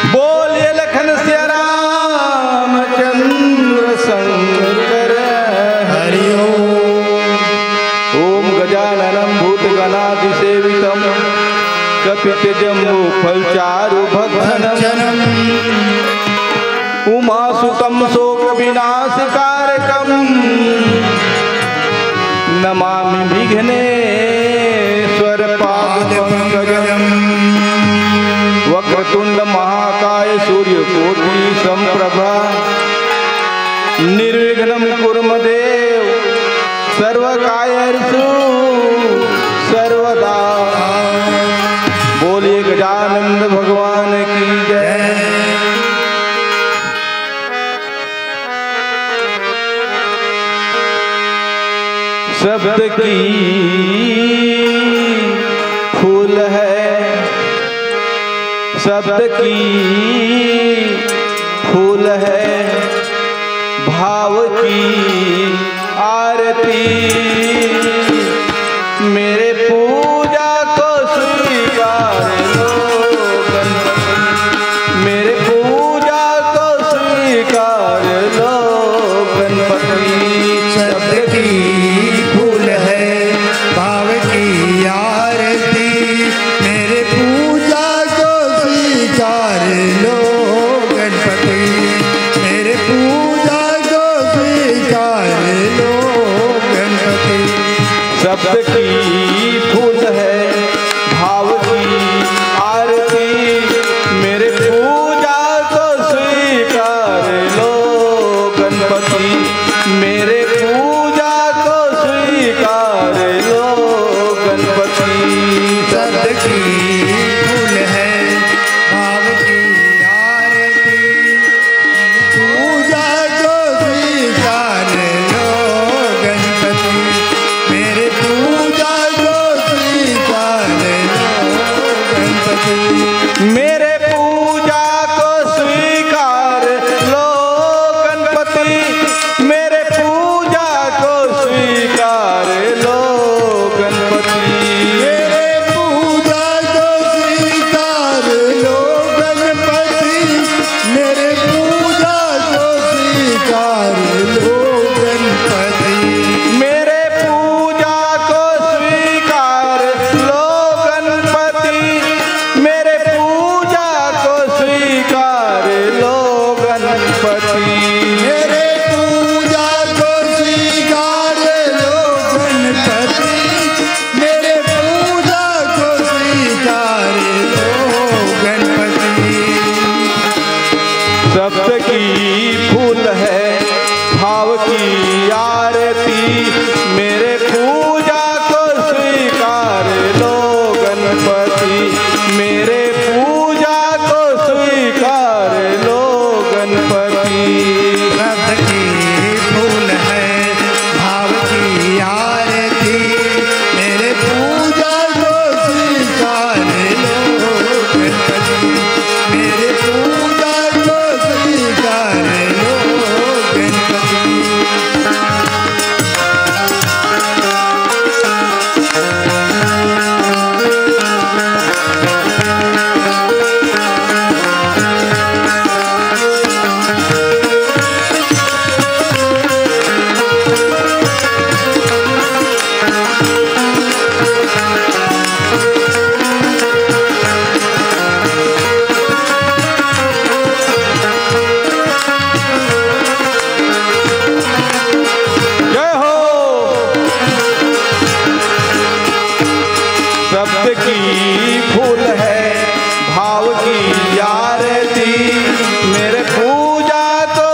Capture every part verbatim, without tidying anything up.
बोलिए लखन सिया रामचंद्र शंकर हरि ओम। ओम गजाननं भूतगणादिसेवितं कपित्थजम्बूफलचारुभक्षणम् उमासुतं शोकविनाशकारकं नमामि विघ्नेश्वर पादपंकजम्। वक्रतुंड महाकाय सूर्यकोटि संप्रभा निर्विघ्नं कुरु मे देव सर्वकार्येषु सर्वदा। बोलिए गजानंद भगवान की जय। शब्द की फूल है, शब्द की फूल है, भाव की आरती। मेरे पूजा को स्वीकार लो गणपति, मेरे पूजा को स्वीकार लो गणपति। शब्द की फूल है, भाव की आरती, मेरे पूजा को स्वीकार लो गणपति, मेरे पूजा को स्वीकार लो गणपति। शब्द की फूल है, भाव की आरती, मेरे पूजा को स्वीकार लो गणपति, मेरे पूजा को स्वीकार लो गणपति। शब्द की फूल है, भाव की आरती, पूजा को स्वीकार लो गणपति, मेरे पूजा को स्वीकार लो गणपति। मेरे पूजा को स्वीकार लो गणपति, मेरे पूजा को स्वीकार लो गणपति। मेरे पूजा को स्वीकार लो गणपति, मेरे पूजा को स्वीकार लो गणपति। मेरे पूजा को स्वीकार लो गणपति, मेरे पूजा को स्वीकार लो गणपति। मेरे पूजा को स्वीकार लो गणपति, मेरे पूजा को स्वीकार लो गणपति। शब्द की फूल है, भाव की आरती, मेरे पूजा को स्वीकार लो गणपति, मेरे पूजा को स्वीकार लो गणपति। शब्द की फूल है, भाव की आरती, मेरे पूजा को स्वीकार लो गणपति, मेरे पूजा को स्वीकार लो गणपति। जय हो। शब्द की फूल है, भाव की आरती, मेरे पूजा को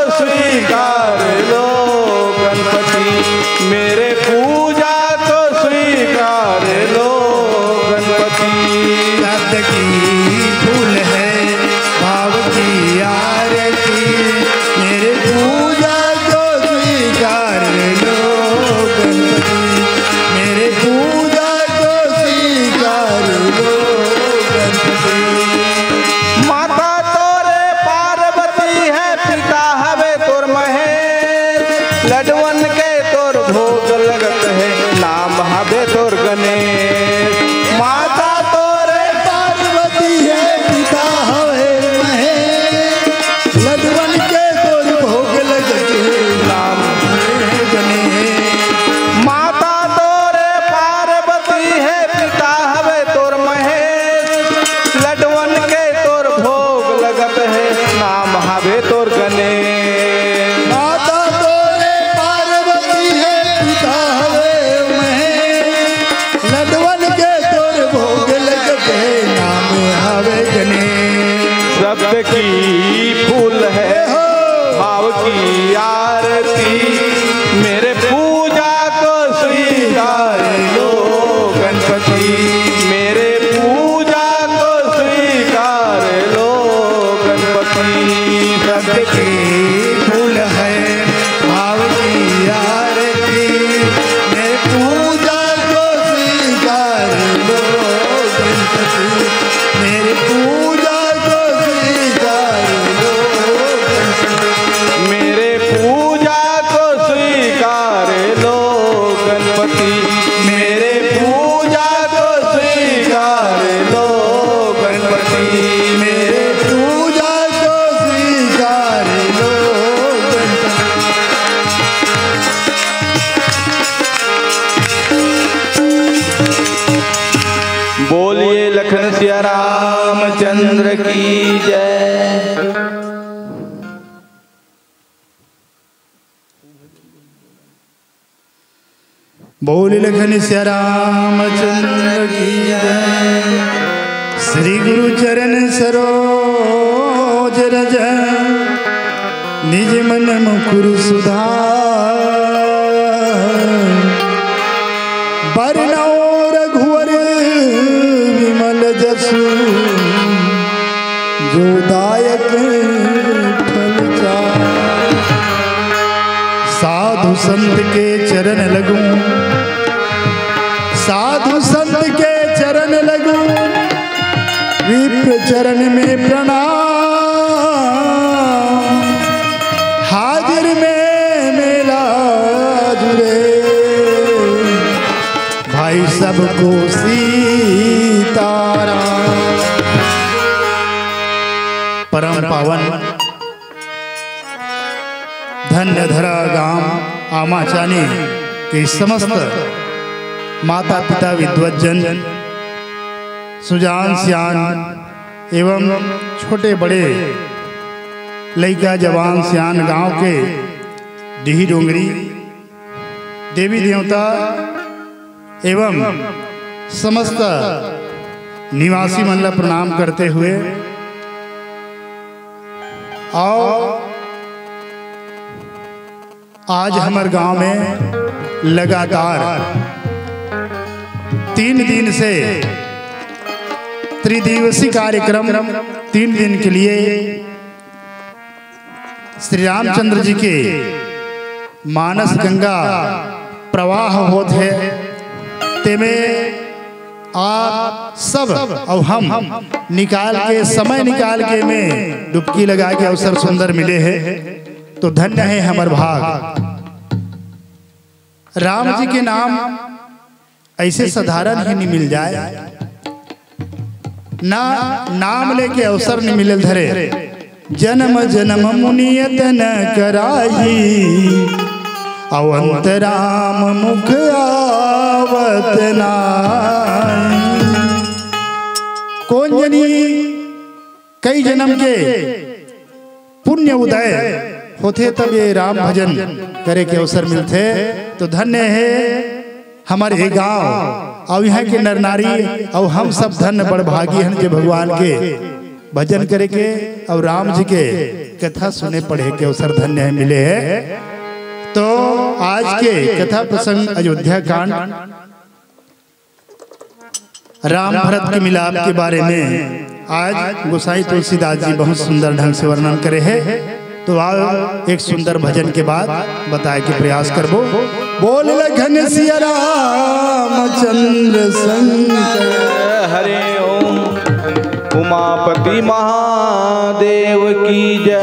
लखन सिया रामचंद्र की जय। बोल लखन सिया रामचंद्र की जय। श्री गुरु चरण सरोज रज, निज मन मुकुर सुधार। बरनउँ रघुवर विमल जसु, जो दायक फल चार। साधु संत के चरण लगूं, साधु संत के चरण लगूं, विप्र चरण में प्रणाम। हाजिर में मेला जुरे, भाई सबको सीताराम। परम पावन धन्य धरा गांव आमाचानी के समस्त माता पिता, विद्वत जन, सुजान सियान एवं छोटे बड़े लइका जवान सियान गांव के डीही डोंगरी देवी देवता एवं समस्त निवासी मन ला प्रणाम करते हुए, अउ आज हमर गांव में लगातार तीन दिन से त्रिदिवसीय कार्यक्रम, तीन दिन के लिए श्री रामचंद्र जी के मानस गंगा प्रवाह होत हे, तेमे आप सब अउ हम निकाल के, समय निकाल के में डुबकी लगा के अवसर सुंदर मिले हे, तो धन्य हे हमर भाग। राम जी के नाम ऐसे साधारण ही नहीं मिल जाए, ना नाम लेके अवसर नहीं मिले धरे। जन्म जन्म मुनियत न कराही, अवंत राम मुख आवत नाही। कोन जनी कई जन्म के पुण्य उदय होथे, तब ये राम भजन करे के अवसर मिलथे। तो धन्य हे हमर ये गांव अउ इहां के नर नारी, अउ हम सब धन्य बड़ भागी हन जे भगवान के भजन करे के अउ राम जी के कथा सुने पढ़े के अवसर धन्य हे मिले हे। तो आज के कथा प्रसंग अयोध्या कांड, राम भरत के मिलाप के बारे में आज गोसाई तुलसीदास जी बहुत सुंदर ढंग से वर्णन करे हे। तो आओ एक सुंदर भजन के बाद बताए के प्रयास करबो। बोल लखन सिया रामचंद्र शंकर। हरे ओम उमापति महादेव की जय।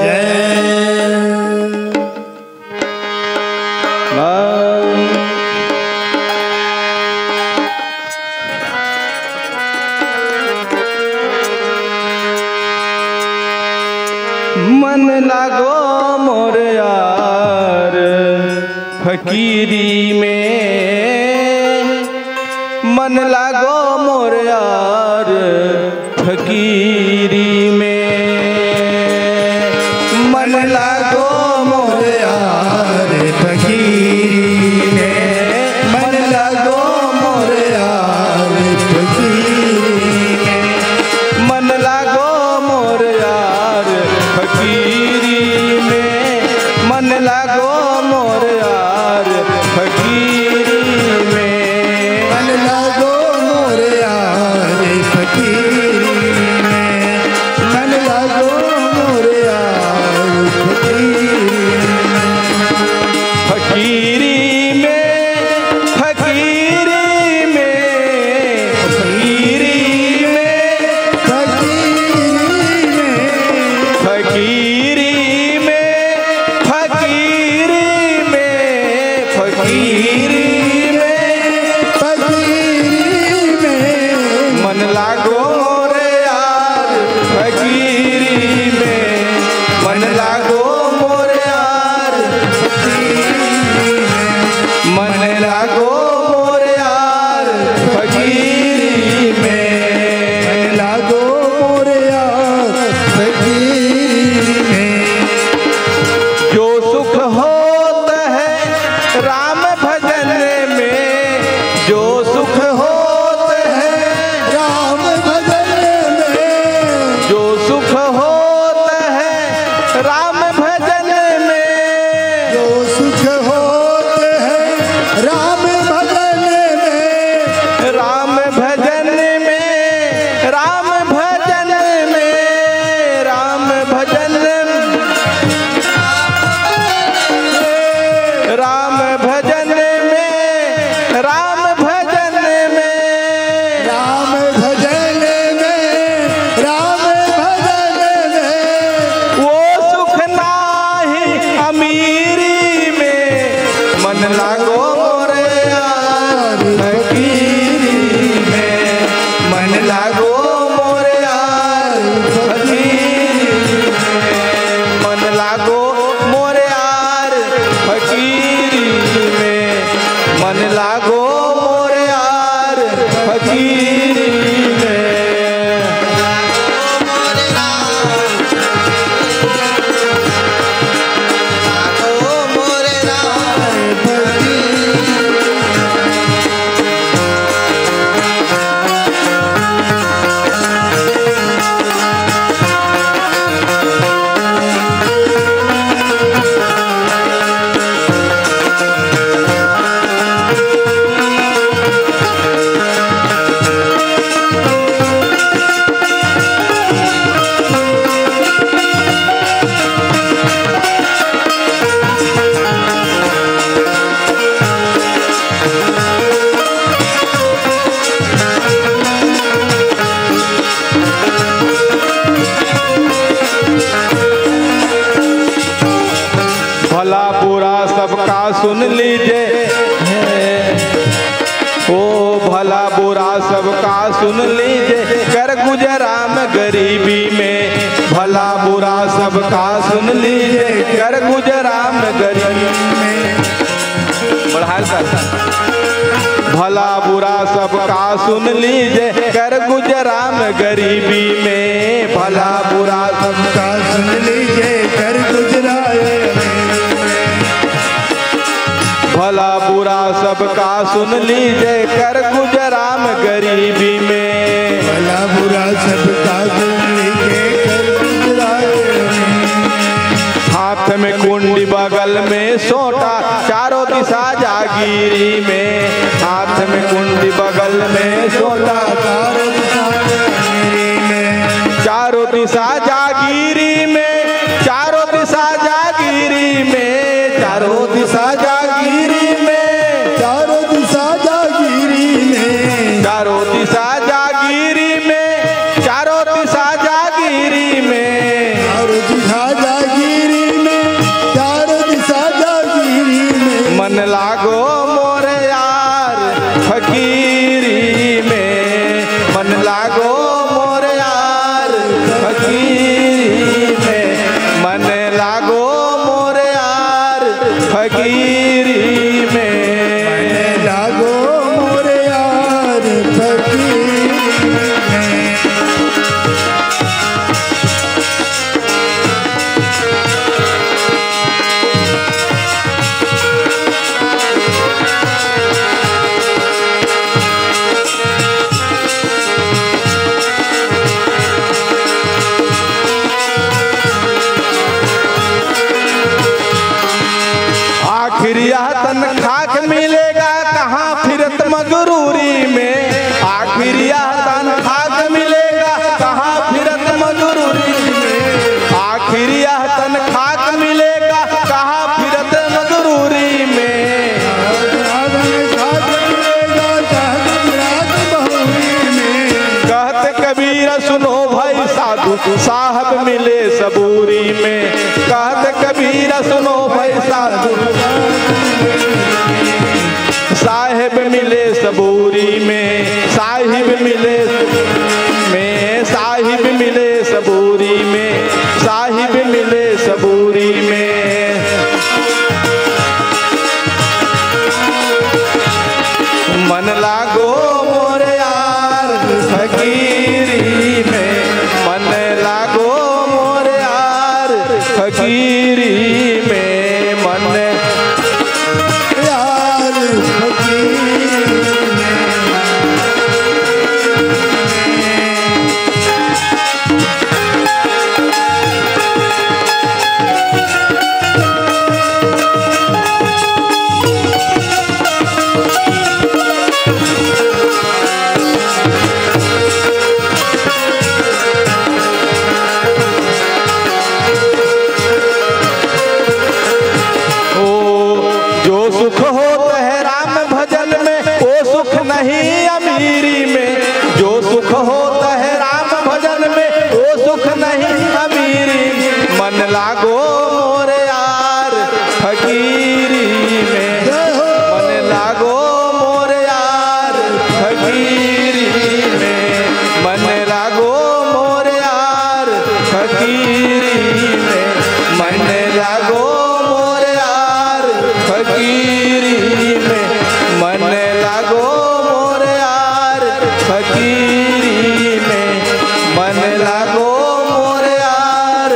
मन लागो मोर यार फकीरी में, मन लागो मोर यार फकीरी में, मन लागो मोर यार फकीरी में, मन लागो मोर यार फकीरी में, मन लागो मोर यार फकीरी में, मन लागो मोर यार फकीरी में, मन लागो मोर यार फकीरी में। भजन में, राम भजन में। वो सुख नाही अमीरी में, मन लागो मोरे यार फकीरी में, मन लागो मोरे यार फकीरी में, मन लागो मोरे यार फकीरी में, मन लागो मोरे यार फकीरी में। भला बुरा सबका सुन लीजे, ओ भला बुरा सबका सुन लीजे, कर गुजराम गरीबी में। भला बुरा सबका सुन लीजे, कर गुजराम गरीबी में। बढ़ाल कर। भला बुरा सबका सुन लीजे, कर गुजराम गरीबी में। भला बुरा सबका सुन लीजे, कर गुजराम। भला बुरा सबका सुन लीजे, कर गुजराम गरीबी में। भला बुरा सबका सुन लीजे, कर गुजराम। हाथ में कुंडी बगल में सोटा, चारों दिशा जागीरी में। हाथ में कुंडी बगल में सोटा, चारों दिशा जागीरी में। चारों दिशा जागीरी में, चारों दिशा जागीरी में, चारों दिशा जागीरी में। चारों दिशा जागीरी में। चारों दिशा जागीरी में, चारों दिशा जागीरी में। चारों दिशा जागीरी में, चारों दिशा जागीरी में। मन लागो मोरे यार फकीरी में, मन लागो मोरे यार फकीरी में, मन लागो मोरे यार फकीरी में। मन लागो मोरे यार फकीरी में। आखिर यह तन खाक मिलेगा कहाँ फिरत मगरूरी में। आखिर यह तन खाक मिलेगा कहाँ फिरत मगरूरी में। आखिर यह तन खाक मिलेगा कहाँ फिरत मगरूरी में। कहत कबीर सुनो भाई साधु, साहब मिले सबूरी में। कहत कबीर सुनो भाई साधु, साहेब मिले सबूरी में, साहिब मिले में, साहिब मिले सबूरी में, साहिब मिले सबूरी में। मन लागो मोर यार फकीरी में, मन लागो मोर यार फकीरी में, मन यार फकीरी में। फकीरी में मन लागो मोर यार, फकीरी में मन लागो मोर यार, फकीरी में मन लागो मोर यार, फकीरी में मन लागो मोर यार।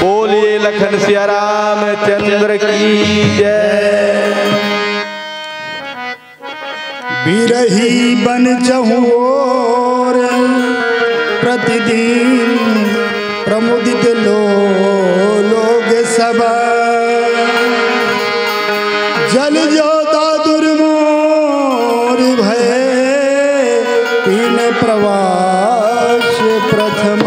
बोलिए लखन सिया रामचंद्र की जय। बिरही बन चहुओर प्रतिदिन प्रमुदित लो लोग सब। जल जो दादुर मोर भय पीन प्रवास प्रथम।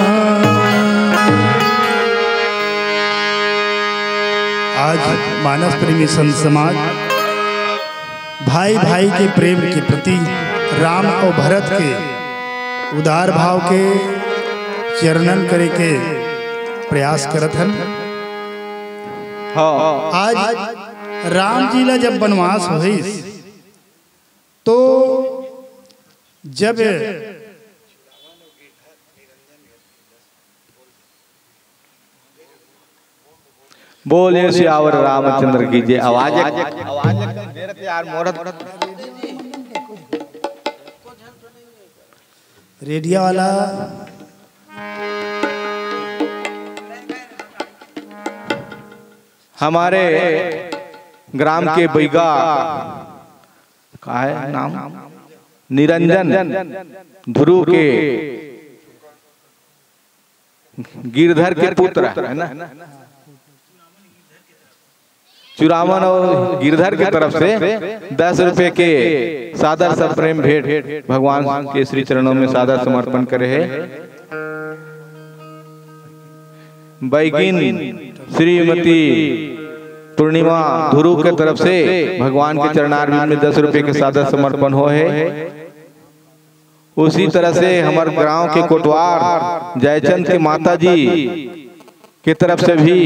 आज मानस प्रेमी संत समाज भाई भाई के प्रेम के प्रति राम और भरत के उदार भाव के चरणन करे के प्रयास करत हन। हाँ। आज राम जी ला जब वनवास होइस, तो जब बोलिए सियावर रामचंद्र की जय। आवाज, आवाज दे रहे यार, मोरत रेडियो वाला। हमारे ग्राम के बैगा का है नाम, निरंजन ध्रुव के गिरधर के पुत्र है ना, चुरावन और गिरधर के तरफ से दस रुपए के सादर सप्रेम भेंट भगवान के श्री चरणों में सादर समर्पण करे है। बैगिन श्रीमती पूर्णिमा ध्रुव के तरफ से भगवान के चरणारविंद में दस रुपए के सादर समर्पण हो है। उसी तरह से हमर गांव के कोटवार जयचंद के माता जी के तरफ से भी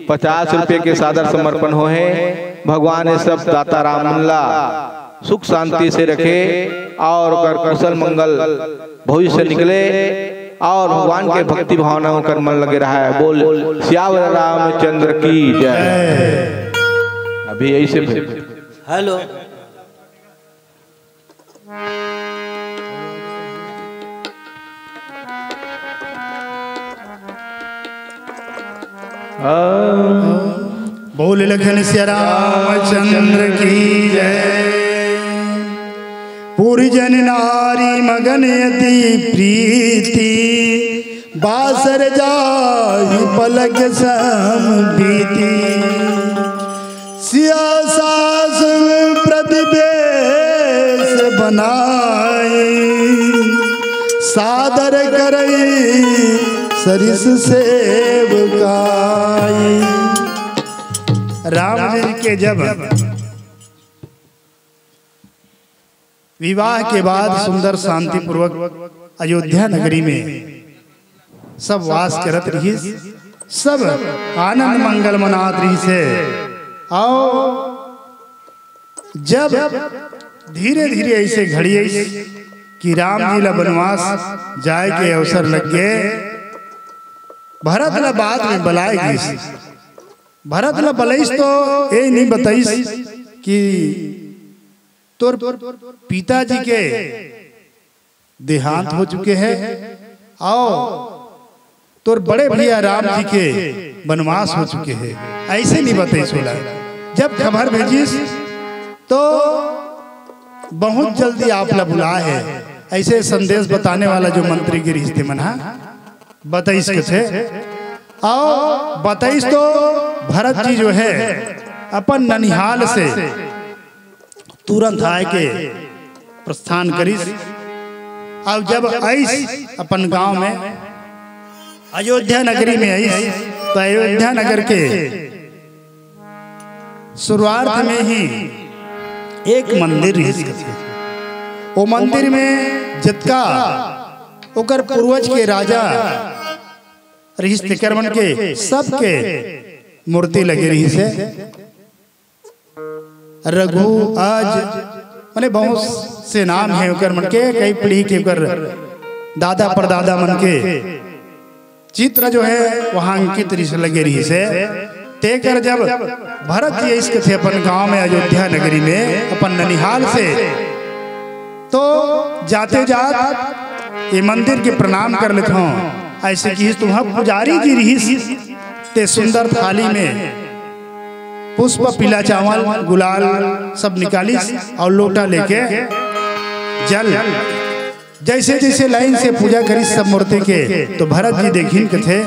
पचास रुपए के सादर समर्पण हो है। भगवान ये सब दाता राम मन ला सुख शांति से रखे और ओकर कुशल मंगल भविष्य निकले और भगवान के भक्ति भावना ओकर मन लगे रहा है। बोल सियावर रामचंद्र की जय। अभी यही से हेलो। बोल लखन सिया रामचंद्र की जय। पुरजन नारी मगन अति प्रीति, बासर जाहि पलक सम बीती। सिया सास प्रतिवेश बनाई, सादर करई सरिस सेवकाई। राम जी के जब विवाह के बाद सुंदर शांतिपूर्वक अयोध्या नगरी में सब वास करत रहिस, सब आनंद मंगल मनात रहिस हे। अउ जब धीरे धीरे ऐसे घड़ी आइस कि राम जी ला वनवास जाए के अवसर लग गए, भरत ला बाद में बलाए गइस। भरत ला बलाइस तो ये नहीं बताइस कि तोर पिताजी के देहांत हो चुके हे, अउ तोर बड़े भैया राम जी के वनवास हो चुके हे, ऐसे नहीं बताइस ओला। जब खबर भेजिस तो बहुत जल्दी आप ला बुलाए हे, ऐसे संदेश बताने वाला जो मंत्री गिरी रिहिस तेमन हा बताइस कथे। अउ बताइस तो भरत जी जो हे अपन ननिहाल से तुरंत आए के प्रस्थान करिस। अब जब आइस अपन गांव में, अयोध्या नगरी में आइस, तो अयोध्या नगर के शुरुआत में ही एक मंदिर रिहिस कथे। वो मंदिर में जतका ओकर पूर्वज के राजा रिहिस, तेकर मन के सबके मूर्ति लगे रिहिस हे। रघु अज, माने बहुत से नाम हे ओकर मन के, कई पीढ़ी के ओकर दादा परदादा मन के चित्र जो है वहाँ अंकित रिहिस, लगे रिहिस हे। तेकर जब भरत जी अइस कथे अपन गांव में, अयोध्या नगरी में, अपन ननिहाल से, तो जाते जात ये मंदिर के प्रणाम कर लेथों। अइसे किहिस, तुहाँ पुजारी जी रिहिस, ते सुंदर थाली में पुष्प, पीला चावल, गुलाल सब निकालिस अउ लोटा लेके जल, जइसे जइसे लाइन से पूजा करिस सब मूर्ति के, तो भरत जी देखिन कथे,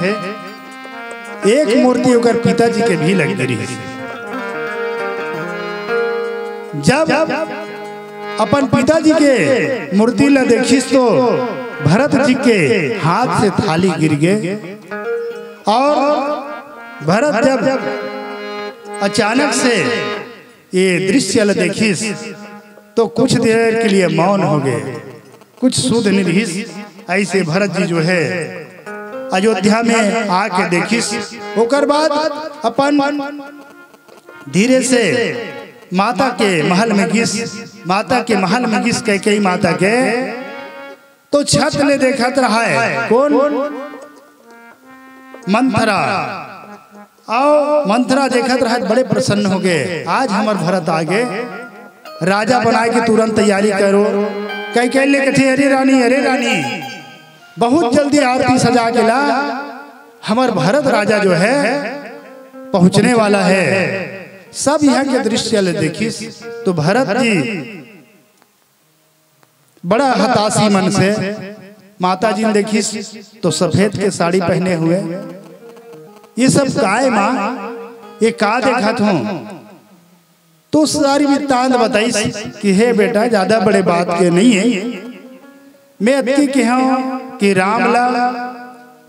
एक मूर्ति ओकर पिताजी के भी लग गे रिहिस। जब अपन पिताजी के मूर्ति ला देखिस तो भरत जी के हाथ से थाली गिर गे अउ भरत जब अचानक से ये दृश्य ला देखिस तो कुछ देर के लिए मौन हो गे, कुछ सुध नइ रिहिस। अइसे भरत जी जो है अयोध्या में आके देखिस, ओकर बाद अपन धीरे से माता के महल में गिस, माता के महल में गिस कैकेयी माता के, तो छत ले देखत रहय कोन? मंथरा। अउ मंथरा देखत रहय, बड़े प्रसन्न हो गे, आज हमर भरत आ गे, राजा बनाए के तुरंत तैयारी करो। कैकेयी ले कथे, अरे रानी, अरे रानी, बहुत जल्दी आरती सजा के ला, हमर भरत राजा जो है पहुँचने वाला है। सब यहाँ के दृश्य ले देखिस तो भरत जी बड़ा हताशी मन से माता जी ल देखिस तो सफेद के साड़ी पहने हुए, ये सब काय माँ, ये का देखत हों? तो सारी वृत्तांत बताइस कि हे बेटा, ज्यादा बड़े बात के नइ हे, मैं अतके केहेंव कि राम ला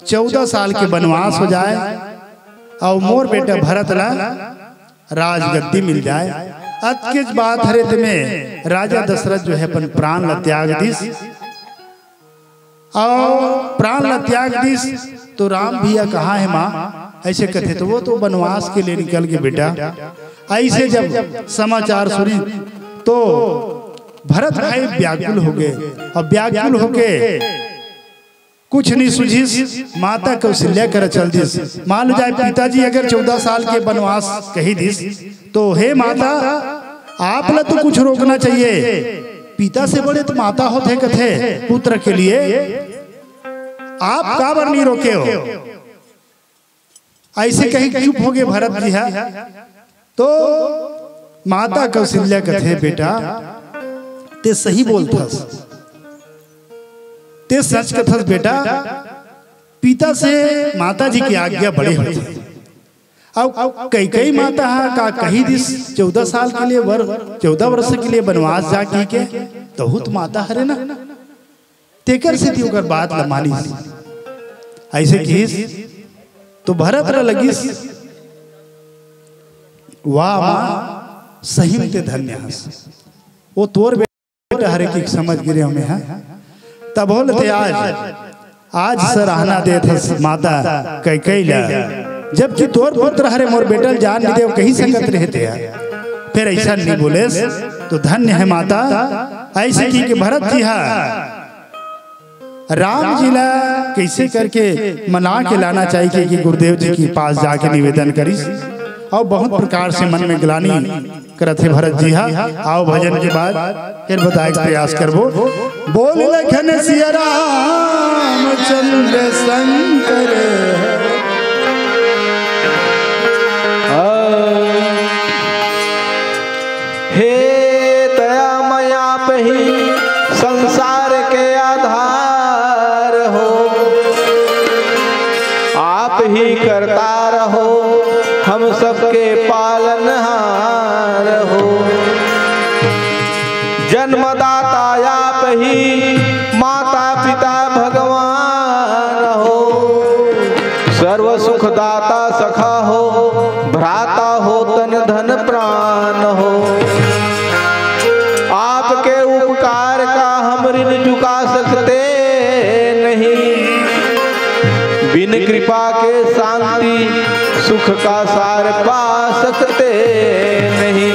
चौदह साल के बनवास हो जाए अउ मोर बेटा भरत ला राजगद्दी मिल जाए। अतकेच बात हरे, तेमे राजा दशरथ जो है अपन प्राण ला त्याग दिस अउ प्राण ला त्याग दिस। तो राम भैया कहाँ हे माँ? अइसे कथे तो वो तो बनवास के लिए निकल गे बेटा। अइसे जब समाचार सुनिस तो भरत भाई व्याकुल हो गे अउ व्याकुल होके कुछ नइ सूझिस, माता कौशल्या करा चल दिस। मान लो जाए पिताजी अगर चौदह साल के बनवास कहि दिस तो हे माता, आप ला तो कुछ रोकना चाहिए, पिता से बड़े तो माता होथे कथे पुत्र के लिए, आप काबर नइ रोके हो? अइसे कहि चुप हो गे भरत जी हा। तो माता कौशल्या कथे, बेटा, ते सही बोलथस, ते सच कथस बेटा, पिता से माता जी के आज्ञा बड़े होथे। अउ कैकेयी माता हा का कहि दिस, चौदह साल के लिए वर, चौदह वर्ष के लिए बनवास जा कहिके, तहूँ तो माता हरे ना। तेकर सेती ओकर बात ल मानिस। अइसे किहिस तो भरत ल लगिस, वाह माँ, सही म ते धन्य हस। वो तोर बेटा हरे कि समझ गे रेहेंव मैं हा। तभो ले ते आज, आज सराहना देत हस माता कैकेयी ला, जबकि तोर पुत्र हरे मोर बेटा ल जान नइ देव कहि सकत रहे ते हा। फेर अइसन नइ बोलेस तो धन्य हे माता। अइसे कहिके भरत जी हा राम जी ला कइसे करके मना के लाना चाहिए कि गुरुदेव जी के पास जाके निवेदन करिस अउ बहुत प्रकार से मन में ग्लानि करत हे भरत जी हा। आओ भजन के बाद फेर बताए के प्रयास करबो। बोल लखन सिया रामचंद्र शंकर। हे दयामय आप ही संसार के आधार हो, आप ही करतार हो, हम सबके पालनहार हो। जन्मदाता आप ही, माता पिता भगवान हो, सर्व सुखदाता सखा हो, भ्राता हो तन धन प्राण हो। आपके उपकार का हम ऋण चुका सकते नहीं, बिन कृपा के शांति सुख का सार पा सकते नहीं।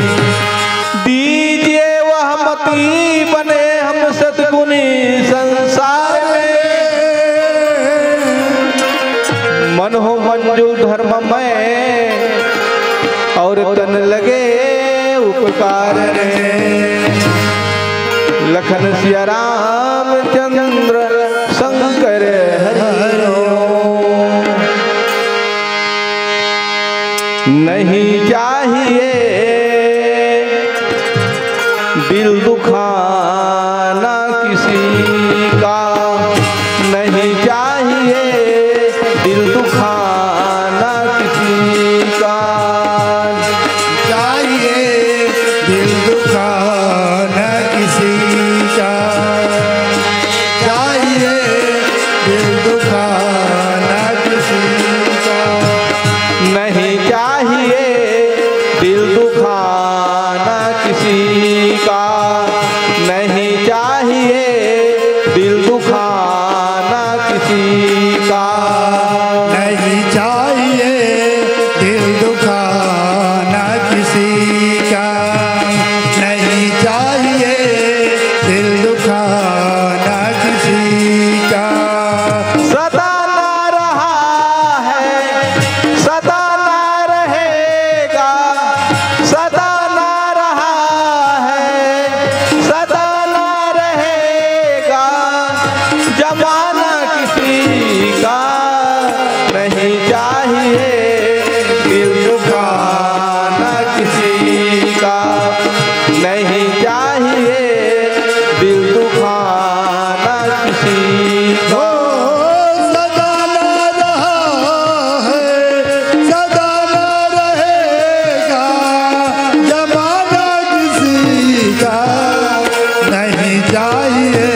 जो धर्ममय और तन लगे उपकार में। लखन सिया रामचंद्र शंकर हरि ओम। नहीं चाहिए दिल दुखाना किसी का, नहीं चाहिए दिल दुखाना किसी का। चाहिए दिल दुखाना किसी का, चाहिए दिल दुखाना किसी का। नहीं चाहिए दिल दुखाना किसी का, नहीं चाहिए दिल दुखाना किसी का। नहीं चाहिए दिल दुखाना किसी का, नहीं चाहिए दिल दुखाना किसी का। सताना रहा है, सताना रहेगा, सताना रहा है, सताना रहेगा जमाना किसी का। नहीं चाहिए दिल दुखाना किसी का, नहीं चाहिए दिल दुखाना किसी का। ओ, सताना रहा है, सताना रहेगा जमाना किसी का। नहीं चाहिए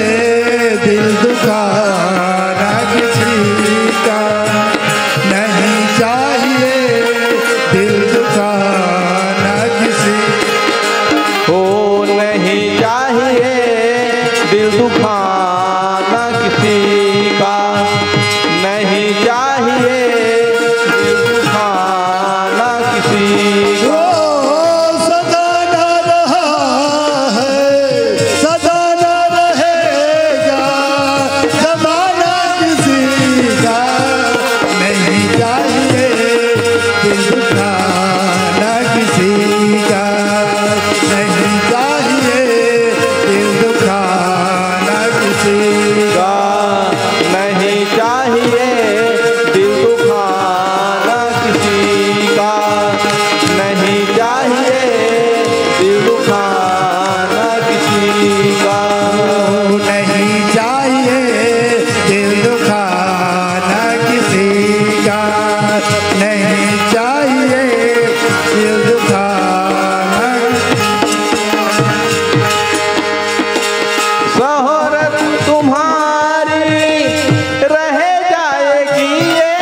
दिल दुखाना किसी का, नहीं चाहिए दिल दुखाना किसी। ओ, नहीं चाहिए दिल दुखाना किसी का, नहीं चाहिए दिल दुखाना किसी का। ओ, सताना रहा है, सताना रहेगा जमाना किसी का। नहीं चाहिए दिल दुखाना किसी का, नहीं चाहिए दिल दुखाना किसी का। नहीं चाहिए दिल दुखाना किसी का, नहीं चाहिए दिल दुखाना किसी का। नहीं चाहिए दिल दुखाना किसी का, नहीं चाहिए दिल दुखाना। शोहरत तुम्हारी रह जाएगी ये,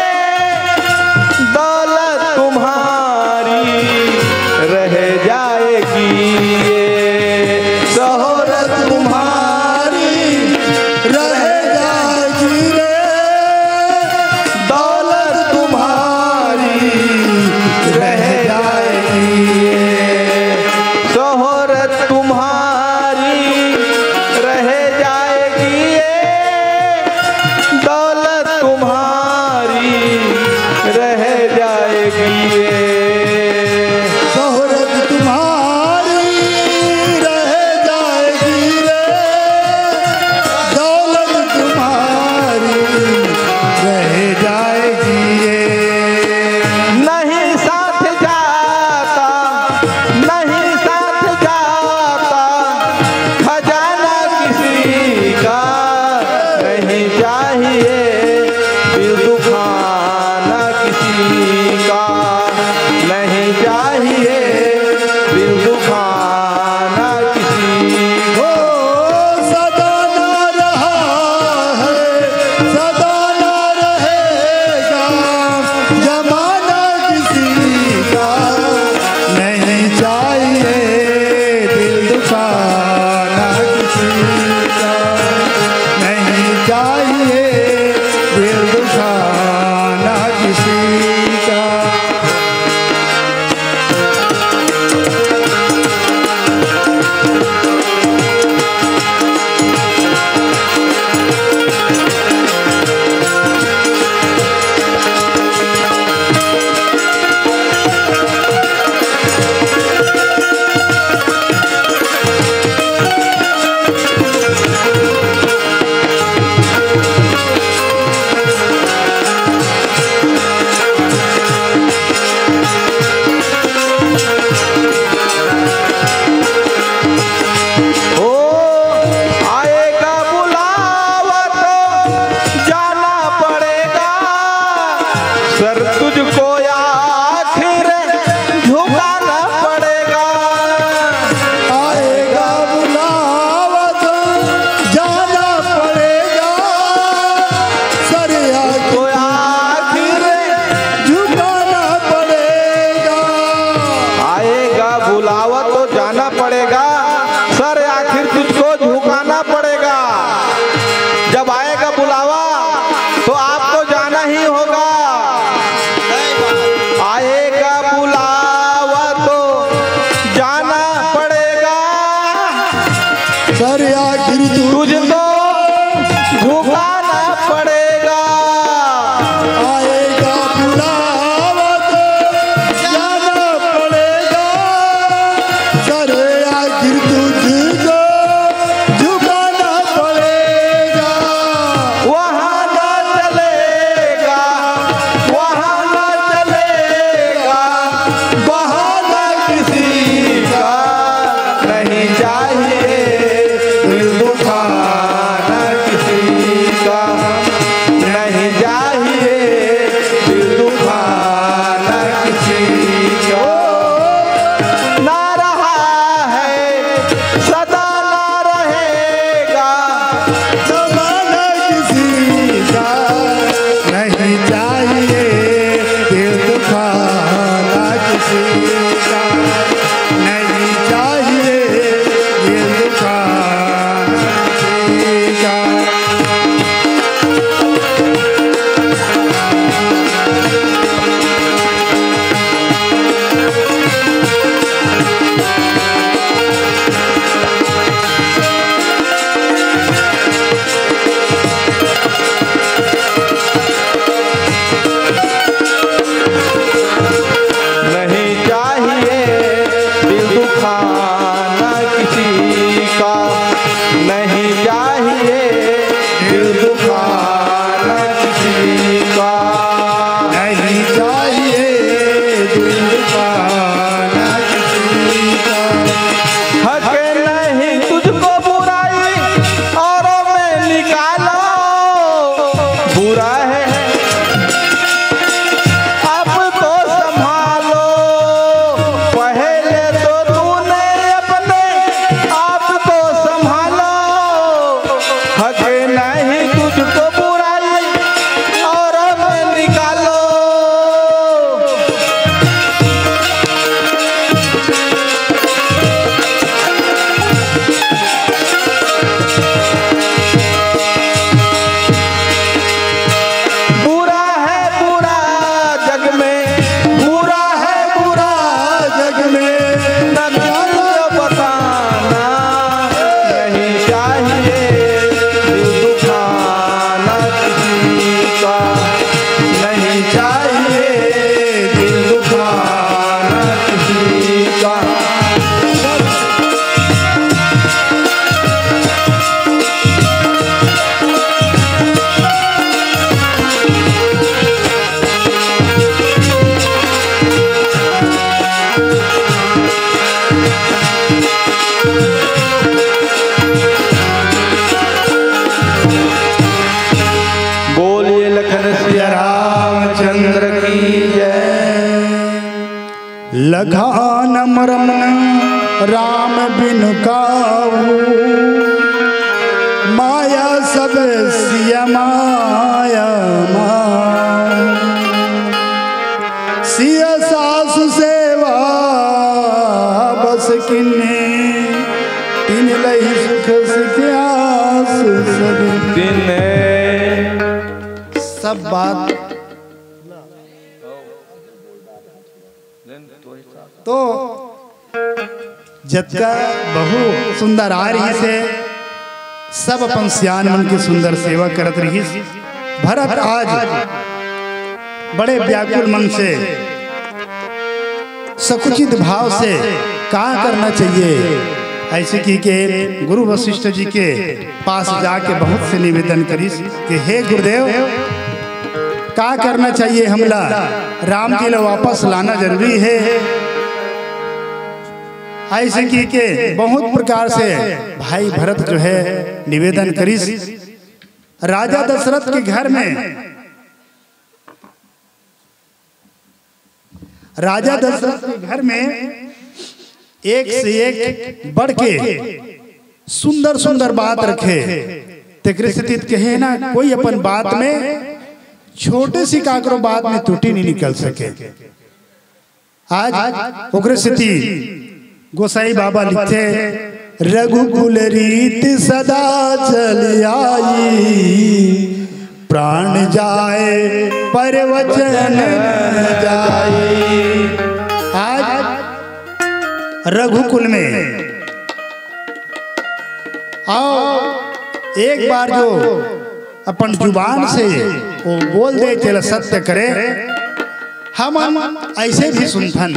दौलत तुम्हारी रह जाएगी ये, शोहरत तुम्हारी रह जाएगी रे, दौलत तुम्हारी रह जाएगी ये, शोहरत तुम्हारी रह जाएगी ये, दौलत तुम्हारी रह जाएगी ये। शोहरत तुम्हारी रह जाएगी रे, अरे आखिर तू तुझको झुकाना पड़ेगा। आएगा बुलावा तो जाना पड़ेगा। अरे आखिर तुझको झुकाना पड़ेगा। वहाँ ना चलेगा, वहाँ ना चलेगा बहाना किसी का। नहीं चाहिए दिल दुखाना किसी का, नहीं चाहिए दिल दुखाना किसी का। ना रहा है, सदा ना रहेगा जमाना किसी का। नहीं चाहिए दिल दुखाना किसी का, नहीं चाहिए दिल दुखाना किसी का। नहीं चाहिए दिल दुखाना किसी का, नहीं चाहिए दिल दुखाना किसी का। नहीं चाहिए दिल दुखाना किसी का। हक नहीं तुझको बुराई औरों में निकालो, बुरा है अब तो संभालो। पहले तो तूने अपने आप को संभालो। हक नहीं तुझको बुराई औरों में निकालो। बुरा है बुरा जग में, बुरा है बुरा जग में, न किसी को बताना। नहीं चाहिए दिल दुखाना किसी का, नहीं चाहिए दिल दुखाना किसी का। बोलिए लखन सिया रामचंद्र की जय। लखान मरम राम बिनु काऊ, माया सब सिया माया मा। सिया सासु सेवा बस किन्ने, तिन लही सुख सिख आस सब। तिन्ने सब बात तो जतका बहुत सुंदर आ रहिस हे, सब अपन सियान मन के सुंदर सेवा करत रहिस। भरत आज बड़े व्याकुल मन से, सकुचित भाव से का करना चाहिए, ऐसे कहिके गुरु वशिष्ठ जी के पास जाके बहुत से निवेदन करिस कि हे गुरुदेव, का करना चाहिए हमला? राम जी ला वापस लाना जरूरी हे। ऐसे कहिके बहुत प्रकार से भाई भरत जो है निवेदन करिस। राजा दशरथ के घर में, राजा दशरथ के घर में एक से एक बढ़ के सुंदर सुंदर बात रखे। तेकरे सेती त कहे ना, कोई अपन बात में छोटे सी काकरो बात में त्रुटि नहीं निकल सके। आज ओकरे सेती गोसाई बाबा लिखथे, रघुकुल रीत सदा चल आई, प्राण जाए पर वचन न जाए। आज रघुकुल में अउ एक बार जो अपन जुबान से वो बोल दे, तेला सत्य करे। हमन अइसे भी सुनथन,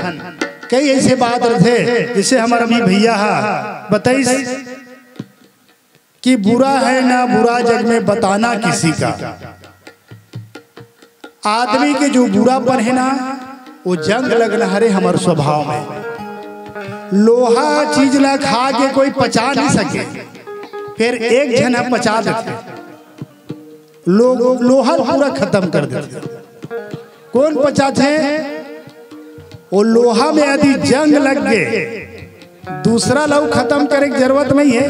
कई अइसे बात रथे, जइसे हमर अभी भइया हा बताइस कि बुरा है ना बुरा जग में बताना किसी का। आदमी के जो बुरापन हे ना, वो जंग लगना हरे हमर स्वभाव में। लोहा चीज ला खा के कोई पचा नहीं सके, फेर एक झन ह पचा देथे, लोहा पूरा खतम कर देथे। कोन पचाथे? वो लोहा में यदि जंग लग गे, दूसरा ला खतम करे के जरूरत नहीं हे।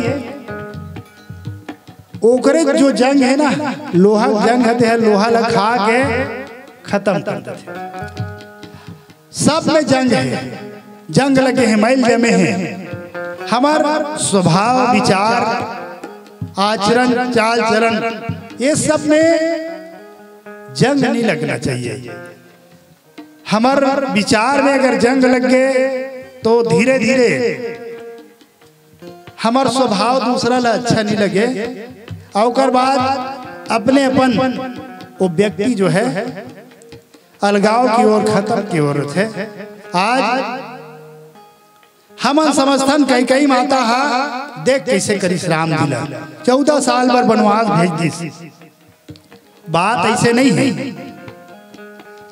ओकरे जो जंग हे ना, लोहा जंग हे, तेहा लोहा ला खा के खतम कर देथे। सब में जंग हे, जंग लगे हे, मैल जमे हे। हमर स्वभाव, विचार, आचरण, चाल चलन, ये सब में जंग नहीं लगना चाहिए। हमर विचार में अगर जंग लग गे, तो धीरे धीरे हमर स्वभाव दूसरा ला अच्छा नहीं लगे, अउ ओकर बाद अपने अपन वो व्यक्ति जो हे, अलगाव की ओर, खतम की ओर होथे। आज हमन समझथन, कैकई माता हा देख कइसे करिस राम जी ला, चौदह साल बर बनवास भेज दिस। बात अइसे नहीं हे।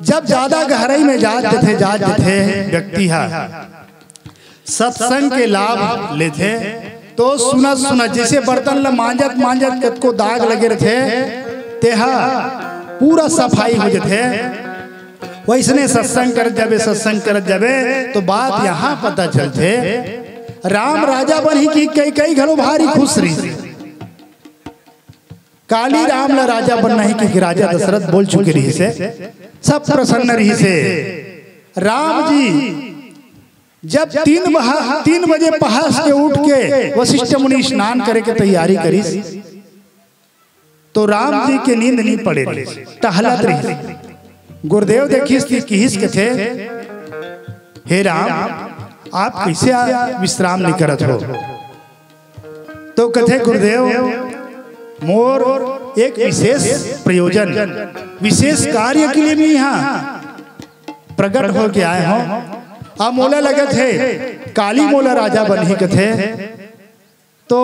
जब ज्यादा गहराई में जात जथे, जात जथे व्यक्ति हा, सत्संग के लाभ लेथे, तो सुनत सुनत जइसे बर्तन ला मांजत मांजत कतको दाग लगे रथे, तेहा पूरा सफाई हो जथे। वइसने सत्संग करत जाबे, सत्संग करत जाबे, तो बात यहाँ पता चलथे, राम राजा बनही कि कैकई घलो भारी खुश रहिस। काली राम ला राजा बनना हे, क्योंकि राजा दशरथ बोल चुके रहिस हे, सब प्रसन्न रहिस हे। राम जी जब तीन बहा-, तीन बजे पहर के उठ के वशिष्ठ मुनि स्नान करे के तैयारी करिस, तो राम जी के नींद नहीं पड़े रहिस, टहलत रहिस। गुरुदेव देखिस कि किहिस कथे, "हे राम, आप कइसे आ-, विश्राम नहीं करत हो?" तो कथे, "गुरुदेव, मोर एक विशेष प्रयोजन, विशेष कार्य के लिए मैं यहाँ प्रकट होके आए हंव। अब मोला लगत हे, काली मोला राजा बनही कथे, तो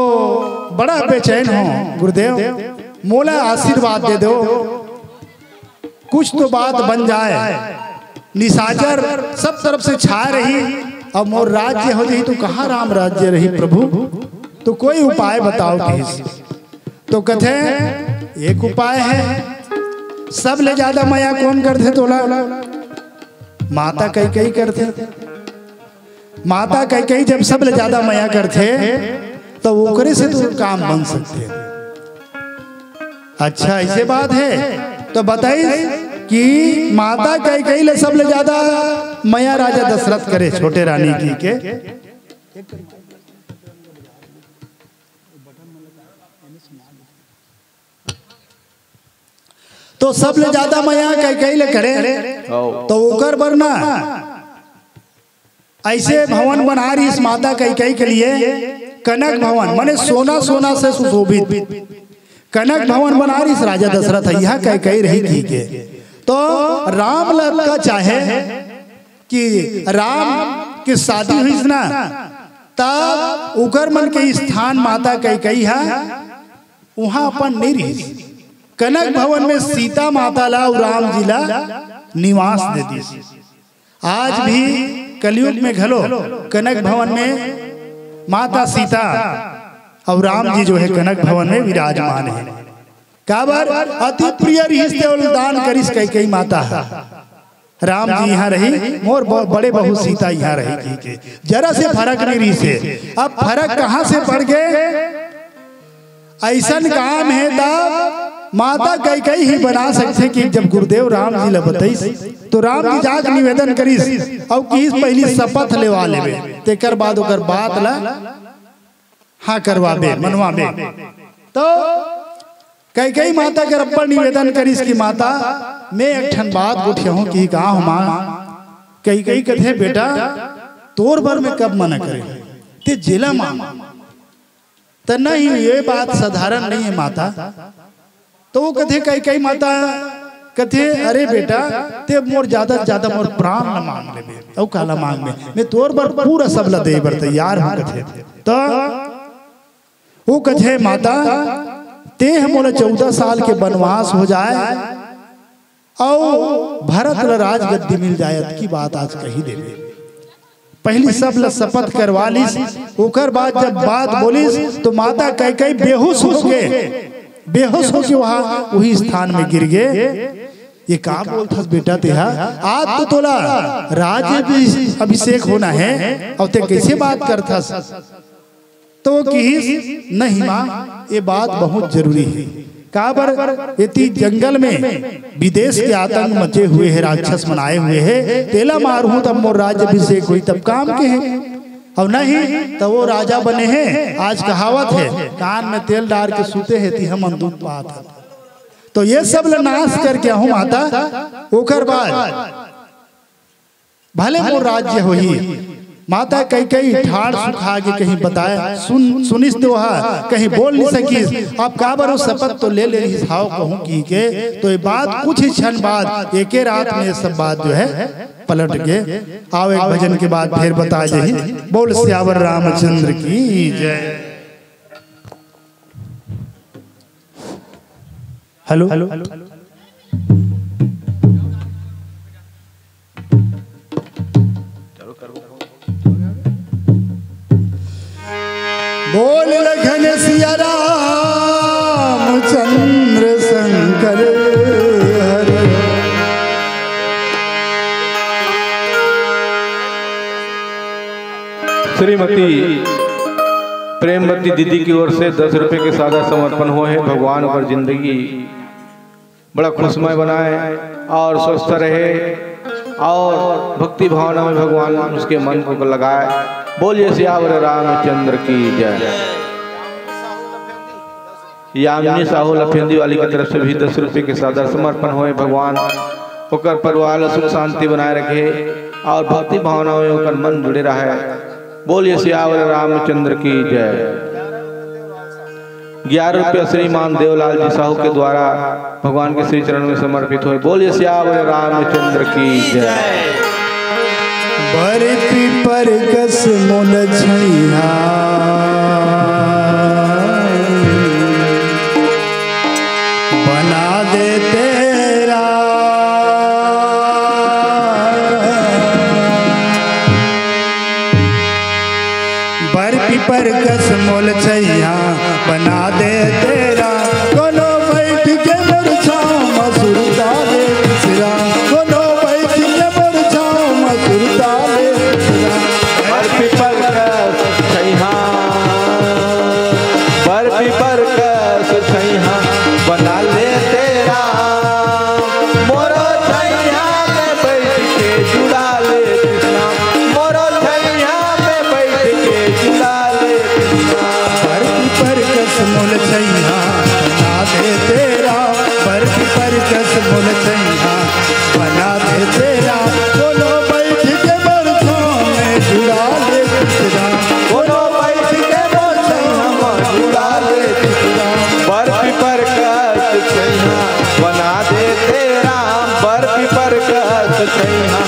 बड़ा बेचैन हंव गुरुदेव, मोला आशीर्वाद दे दो, कुछ तो बात बन जाए, निशाचर सब तरफ से छाए रही, अब मोर राज्य हो जाही, तो कहाँ राम राज्य रही प्रभु, तो कोई उपाय बताओ।" कहिस। तो कथे, "एक उपाय हे, सब ले ज्यादा मया कोन करथे तोला? माता कैकई करथे।" माता कैकई जब सब ले ज्यादा मया करथे, तो ओकरे से तो काम बन सकथे। अच्छा, अइसे बात हे, तो बताइस कि माता कैकई ले सब ले ज्यादा मया राजा दशरथ करे, छोटे रानी जी के। तो सब ले ज्यादा मया कैकई ले करे, तो ओकर बर ना अइसे भवन बना रहिस माता कैकई के लिए, कनक भवन, माने सोना, सोना से सुशोभित कनक भवन बना रहिस राजा दशरथ, इहाँ कैकई रही कहिके। तो राम लड़का चाहे कि राम के शादी होइस ना, तब उकर मन के स्थान माता कैकई हा उहाँ अपन नहीं रहिस। कनक भवन में सीता माता ला अउ राम जी ला निवास दे दिस। आज भी कलयुग में घलो कनक भवन में माता सीता अउ राम जी जो हे कनक भवन में विराजमान हे। काबर? अति प्रिय रहिस ते ओला दान करिस कैकई माता ह। राम जी इहाँ रही, मोर ब-, बड़े बहू सीता इहाँ रही कहिके। जरा से फरक नहीं रहिस हे। अब फरक कहाँ से पड़ गे? अइसन काम हे त माता कैकई ही बना सकथे कि जब गुरुदेव राम जी ल बतइस, तो राम जी जाके निवेदन करिस अउ किहिस, "पहिली शपथ लेवा लेबे, तेकर बाद ओकर बात ल हाँ करवाबे, मनवाबे।" तो कैकई माता के अब्बड़ निवेदन करिस कि, "माता, मैं एक ठन बात गोठियाहूँ कि का हो माँ?" कैकई कथे, "बेटा, तोर बर मैं कब मना करे? ते जेला मांग।" त नहीं, ये बात साधारण नहीं है माता। तो वो कथे, कैकई माता कथे, "अरे बेटा, ते मोर ज्यादा से ज्यादा मोर प्राण ल मांग लेबे, अउ काला मांगबे, मैं तोर बर पूरा सब ल दे बर तैयार हूँ," कथे। तो वो कथे, "माता, ते ह मोला चौदह साल के बनवास हो जाए, अउ भरत ल राजगद्दी मिल जाए, अतकी बात आज कही देबे।" पहली सब ल शपथ करवा लिस, ओकर बाद जब बात बोलिस, तो माता कैकई बेहोश होके, बेहोश होके वहाँ, वही स्थान में गिर गे। "ये का बोलथस बेटा तेहा? आज तो तोला राज अभि-, अभिषेक होना है, अउ ते कैसे बात करथस?" तो वो किहिस, "नहीं माँ, ये बात बहुत जरूरी है।" काबर? एती जंगल में विदेश के आतंक मचे हुए हे, राक्षस मन आए हुए हे, तेला मारहूं तब मोर राज्य अभिषेक होई, तब काम के हे। अउ नहीं त वो राजा बने हे, आज कहावत हे, "कान में तेल डार के सूते हे, तिहा मन दुख पात हे।" तो ये सब ल नाश करके आहूं माता, ओकर बाद भले मोर राज्य होही। माता कैकई ठाड़ सुखा के कहीं बताए, सुन, सुनिस तो हा, कहीं बोल नहीं सकिस। अब काबर वो शपथ तो ले ले रिहिस, हाव कहूं की के, तो ये बात कुछ ही क्षण बाद, एके रात में ये सब बात जो है पलट के। आओ, एक भजन के बाद फिर बता जाही। बोल सियावर रामचंद्र की जय। Hello, hello. बोल लखन सिया राम चंद्र शंकर हरे। श्रीमती प्रेमवती दीदी की ओर से दस रुपए के सादा समर्पण हुए हैं। भगवान ओकर जिंदगी बड़ा खुशमय बनाए और स्वस्थ रहे और भक्ति भावना में भगवान उसके मन को लगाए। बोलिए सियावर रामचंद्र की जय। यामिनी साहू लफेंदी वाली की तरफ से भी दस रुपए के सादा समर्पण होए। भगवान ओकर परिवार ला सुख शांति बनाए रखे और भक्ति भावना में ओकर मन जुड़े रहे। बोलिए सियावर रामचंद्र की जय। ग्यारह रुपया श्रीमान देवलाल जी साहू के द्वारा भगवान के श्री चरण में समर्पित होए। बोलिए सियावर रामचंद्र की जय। बर पीपर कस मोल छैया बना दे तेरा। बर पीपर कस मोल छैया बना दे तेरा। कोनो बैठ के मोर छाँव म सुरता ले तीसरा, कोनो बैठ के मोर छाँव म सुरता ले तीसरा। बर पीपर कस छैया, बर पीपर कस छैया बना ले तेरा। मोरो छैया में बैठ के जुड़ा ले कृष्णा, मोरो छैया में बैठ के जुड़ा ले कृष्णा। बर पीपर कस मोल छैया बना दे तेरा, बर पीपर कस मोल छैया बना दे तेरा। कोनो बैठ के मोर छाँव में जुड़ा ले तीसरा, कोनो बैठ के मोर छाँव में जुड़ा ले तीसरा। बर पीपर कस छैया बना दे तेरा, बर पीपर कस छैया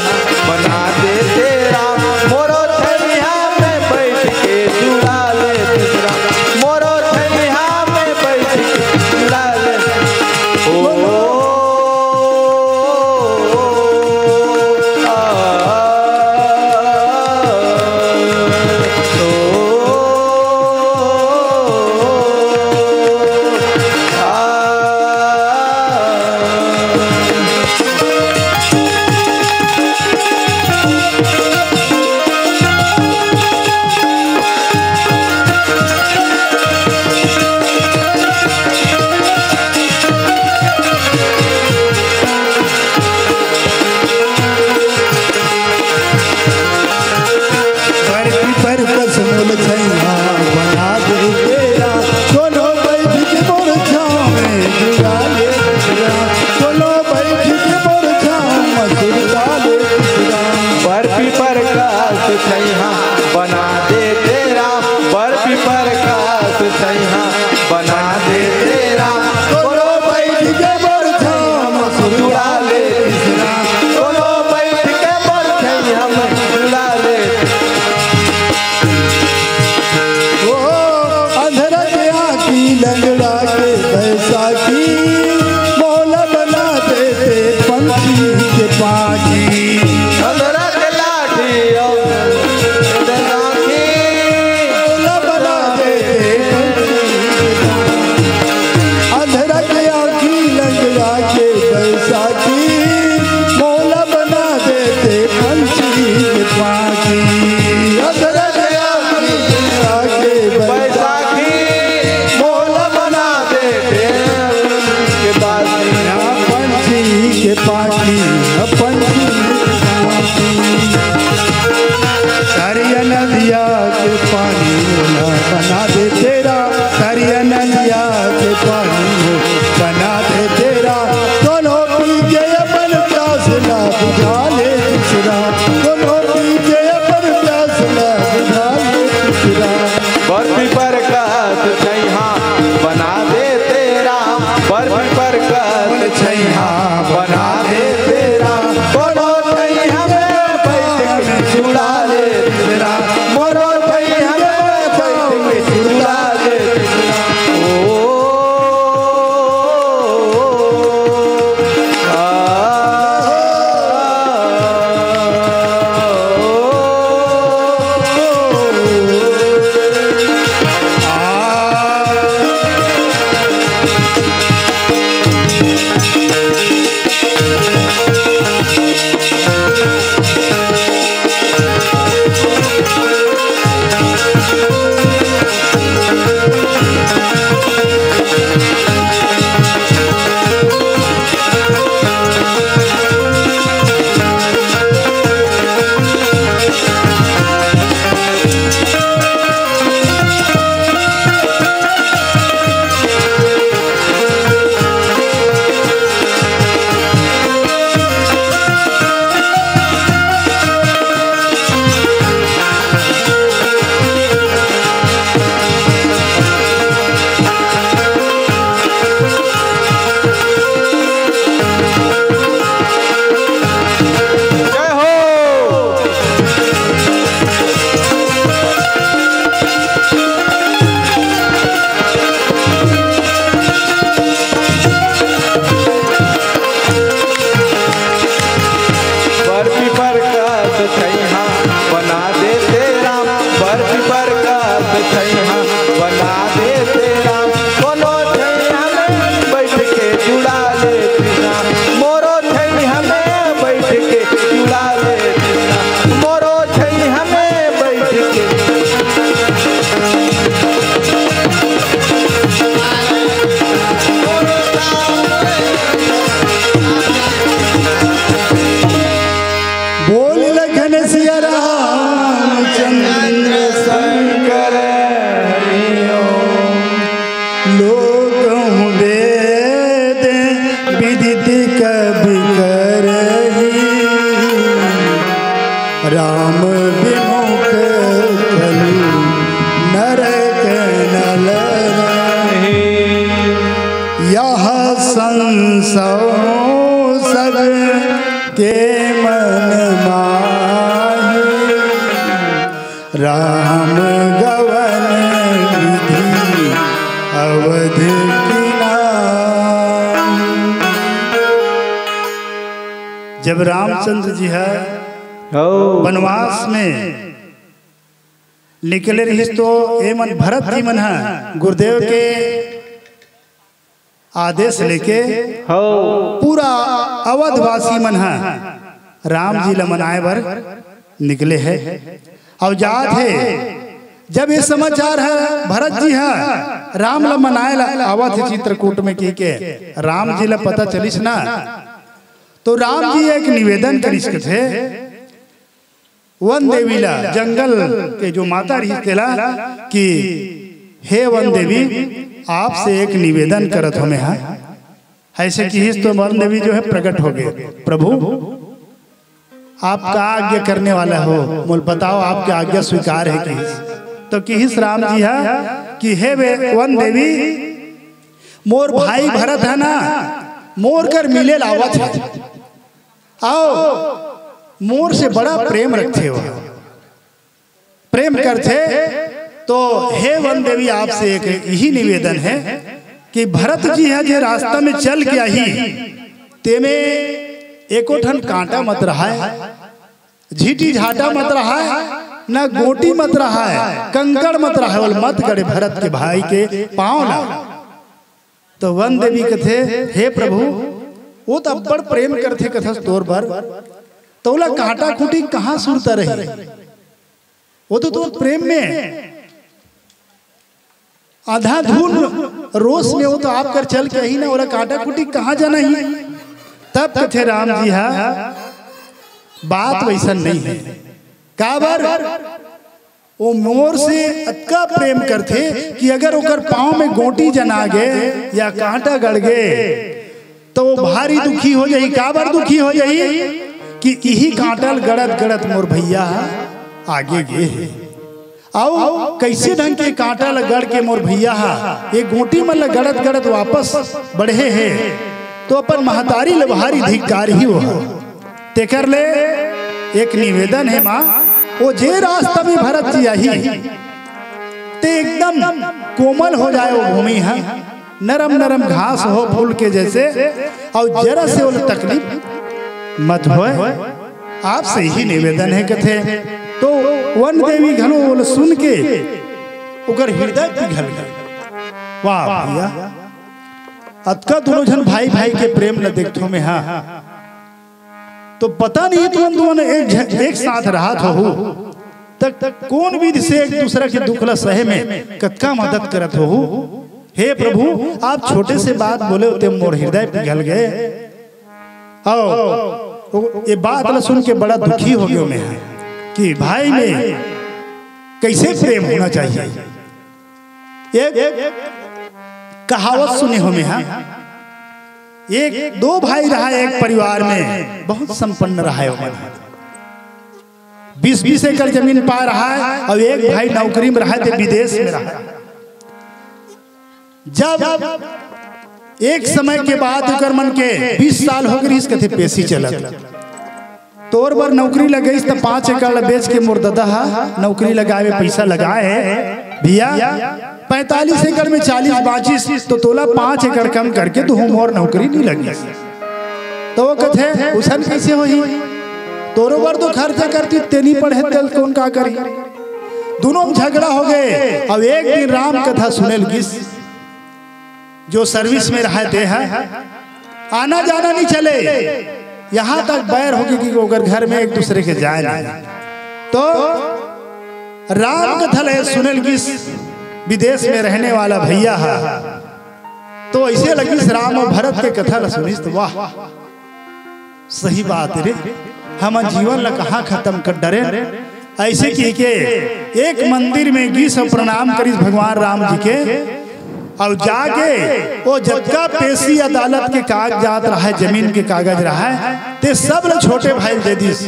बना दे तेरा। मोरो छैया में बैठ के जुड़ा ले तीसरा, मोरो छैया में बैठ लोकहु वेद विदित कबि करही, राम विमुख खलु नरक नल रहे। यह संसव सब के मन माही, राम गवन विधि अवध की नाम। जब रामचंद्र जी ह हो। वनवास में निकले रहिस तो ए मन भरत जी मन ह गुरुदेव के आदेश लेके हो। पूरा अवधवासी मन ह राम जी ल मनाए बर निकले हे। अउ जात हे, जब ये समाचार ह भरत जी ह राम ल मनाए ल आवत हे चित्रकूट में कहिके राम जी ल पता चलिस ना, तो राम जी एक निवेदन करिस कथे, वन देवी ला, जंगल के जो माता रहिस तेला, कि हे वन देवी, आपसे एक निवेदन करत हो मैं हा। ऐसे किहिस तो वन देवी जो है प्रकट हो गए, प्रभु, आप का आज्ञा करने वाला हो, मोल बताओ, आपके आज्ञा स्वीकार है किहिस। तो किहिस राम जी हा कि हे वे-, वन देवी, मोर भाई भरत है ना, मोर कर मिले लावत है। अउ मोर से बड़ा प्रेम रखथे वह, प्रेम करथे। तो हे वन देवी, आपसे एक यही निवेदन है कि भरत जी ह जे रास्ता में चल के आही, तेमे एको ठन कांटा मत रहाय, झीटी झाटा मत रहाय, न गोटी मत रहाय, कंकड़ मत रहाय, ओल मत गड़े भरत के भाई के पाँव ला। तो वन देवी कथे, हे प्रभु, वो तो अब्बड़ प्रेम करथे कथस तोर बर, तो ओला कांटा खूंटी कहाँ सुरता रही? वो तो तोर प्रेम में आधा धुन रोष में वो तो आप कर चल के ही ना, ओला कांटा खूंटी कहाँ जाना ही? तब कथे राम जी हा, बात वैसन नहीं है। काबर? वो मोर से अतका प्रेम करथे कि अगर ओकर पाँव में गोटी जना गे या कांटा गड़ गे, तो वो भारी दुखी हो जाही। काबर दुखी हो जाही? कि इही कांटा ल गड़त गड़त मोर भैया आगे गे हे। अउ कैसे ढंग के कांटा ल गड़ के मोर भैया हा ये गोटी मन ल गड़त गड़त वापस बढ़े हे, तो अपन महतारी ल भारी धिक्कार ही वो हा। तेकर ले एक निवेदन हे माँ, वो जे रास्ता में भरत जी आही, ते एकदम कोमल हो जाए वो भूमि हा, नरम नरम घास हो फूल के जैसे, अउ जरा से ओला तकलीफ मत होए। आपसे ही निवेदन है कथे। तो वन देवी घलो ओला सुन के ओकर हृदय पिघल गए। वाह भैया, अतका दोनों झन भाई भाई के प्रेम ल देखथो में हा। तो पता नहीं तुमन दोनों एक झ-, एक साथ रहत होहू, त कौन विधि से एक दूसरा के दुख ला सहे में कतका मदद करत होहू। हे प्रभु, आप छोटे से बात बोले होते मोर हृदय पिघल गए। अउ ये बात ला सुन के बड़ा दुखी हो गयो मैं हा कि भाई में कैसे प्रेम होना चाहिए। एक कहावत सुने हो मैं हा, एक दो भाई रहा एक परिवार में, बहुत संपन्न रहा है वो मन। बीस बीस एकड़ जमीन पा रहा है, अउ एक भाई नौकरी में रहा है, ते विदेश में रहा है। जब एक समय के बाद ओकर मन के बीस साल हो गइस, कथे पेशी चलत, तोर बर नौकरी लगइस त पाँच एकड़ ल बेच के मोर ददा हा नौकरी लगाए में पइसा लगाए हे भैया, पैंतालीस एकड़ में चालीस बाँचिस, तो तोला पाँच एकड़ कम करके तू मोर नौकरी नहीं लगिस। तो वो कथे, "उसन कैसे होही? तोरो बर तो खर्चा करती, तेनी पढ़े तेल कौन का करी?" दोनों में झगड़ा हो गए। अब एक दिन राम कथा सुने लगिस, जो सर्विस में रहा ते है, आना जाना नहीं चले, यहाँ तक बैर हो गई कि ओकर घर में एक दूसरे के जाए नहीं। तो राम कथा ले सुने लगिस विदेश में रहने वाला भैया हा, तो ऐसे लगिस राम अउ भरत के कथा ल सुनिस त वाह, सही बात रे, हमन जीवन ल कहाँ खत्म कर डरेन। ऐसे कहिके एक मंदिर में गिस अउ प्रणाम करिस भगवान राम जी के, अउ जाके वो जतका पेशी अदालत के कागजात रहय, जमीन के कागज रहय, ते सब ल छोटे भाई ल दे दिस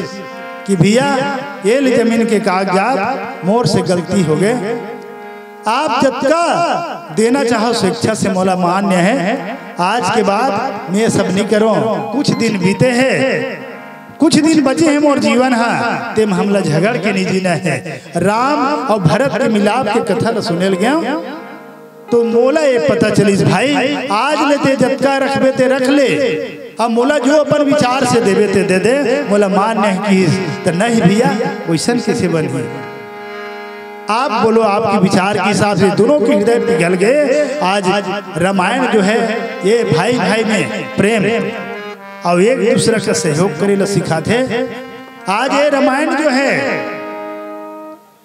कि भैया, ये ले जमीन के कागजात, मोर से गलती हो गए, आप जतका देना चाहो स्वेच्छा से मोला मान्य है। आज के बाद मैं सब नहीं करो। कुछ दिन बीते हैं, कुछ दिन बचे हैं मोर जीवन हा, तेम हमला झगड़ के नहीं जीना है। राम अउ भरत के मिलाप के कथा ल सुने ल गया, तो मोला ये पता चलिस भाई, आज ले ते जतका रखबे ते रख ले, अब मोला जो अपन विचार से देबे ते दे दे, मोला मान्य है किहिस। त नहीं भैया, वैसन कैसे बनही? आप बोलो, आपके विचार के हिसाब से दोनों के हृदय पिघल गए। आज रामायण जो है, ये भाई भाई में प्रेम अउ एक दूसरा का सहयोग करे ला सिखाथे। आज ये रामायण जो है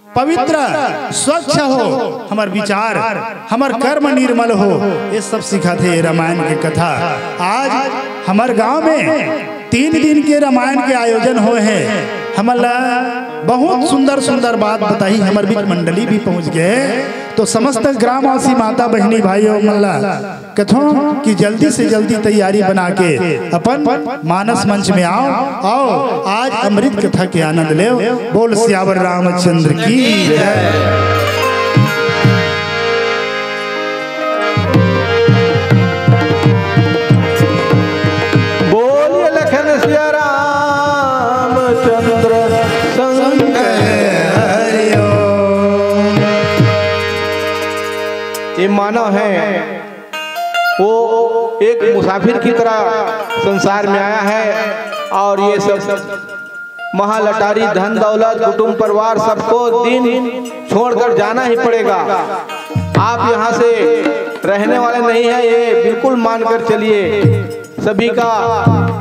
पवित्र, स्वच्छ हो, हमर विचार, हमर कर्म निर्मल हो, ये सब सिखाथे ये रामायण के कथा। आज हमर गांव में तीन दिन के रामायण के आयोजन होए हे। हमन ला बहुत सुंदर सुंदर बात बताही, हमर बीच मंडली भी पहुंच गए। तो समस्त ग्रामवासी, माता, बहिनी, भाई अउ मन ला कथों कि जल्दी से जल्दी तैयारी बना के अपन मानस मंच में आओ, आओ आज अमृत कथा के आनंद लेव। बोल सियावर रामचंद्र की जय। बोलिए लखन सिया रामचंद्र संग हरिओम। ये मानव है, वो एक मुसाफिर की तरह संसार में आया है और ये सब महालटारी, धन दौलत, कुटुंब परिवार, सबको दिन छोड़कर जाना ही पड़ेगा। आप यहाँ से रहने वाले नहीं हैं, ये बिल्कुल मानकर चलिए। सभी का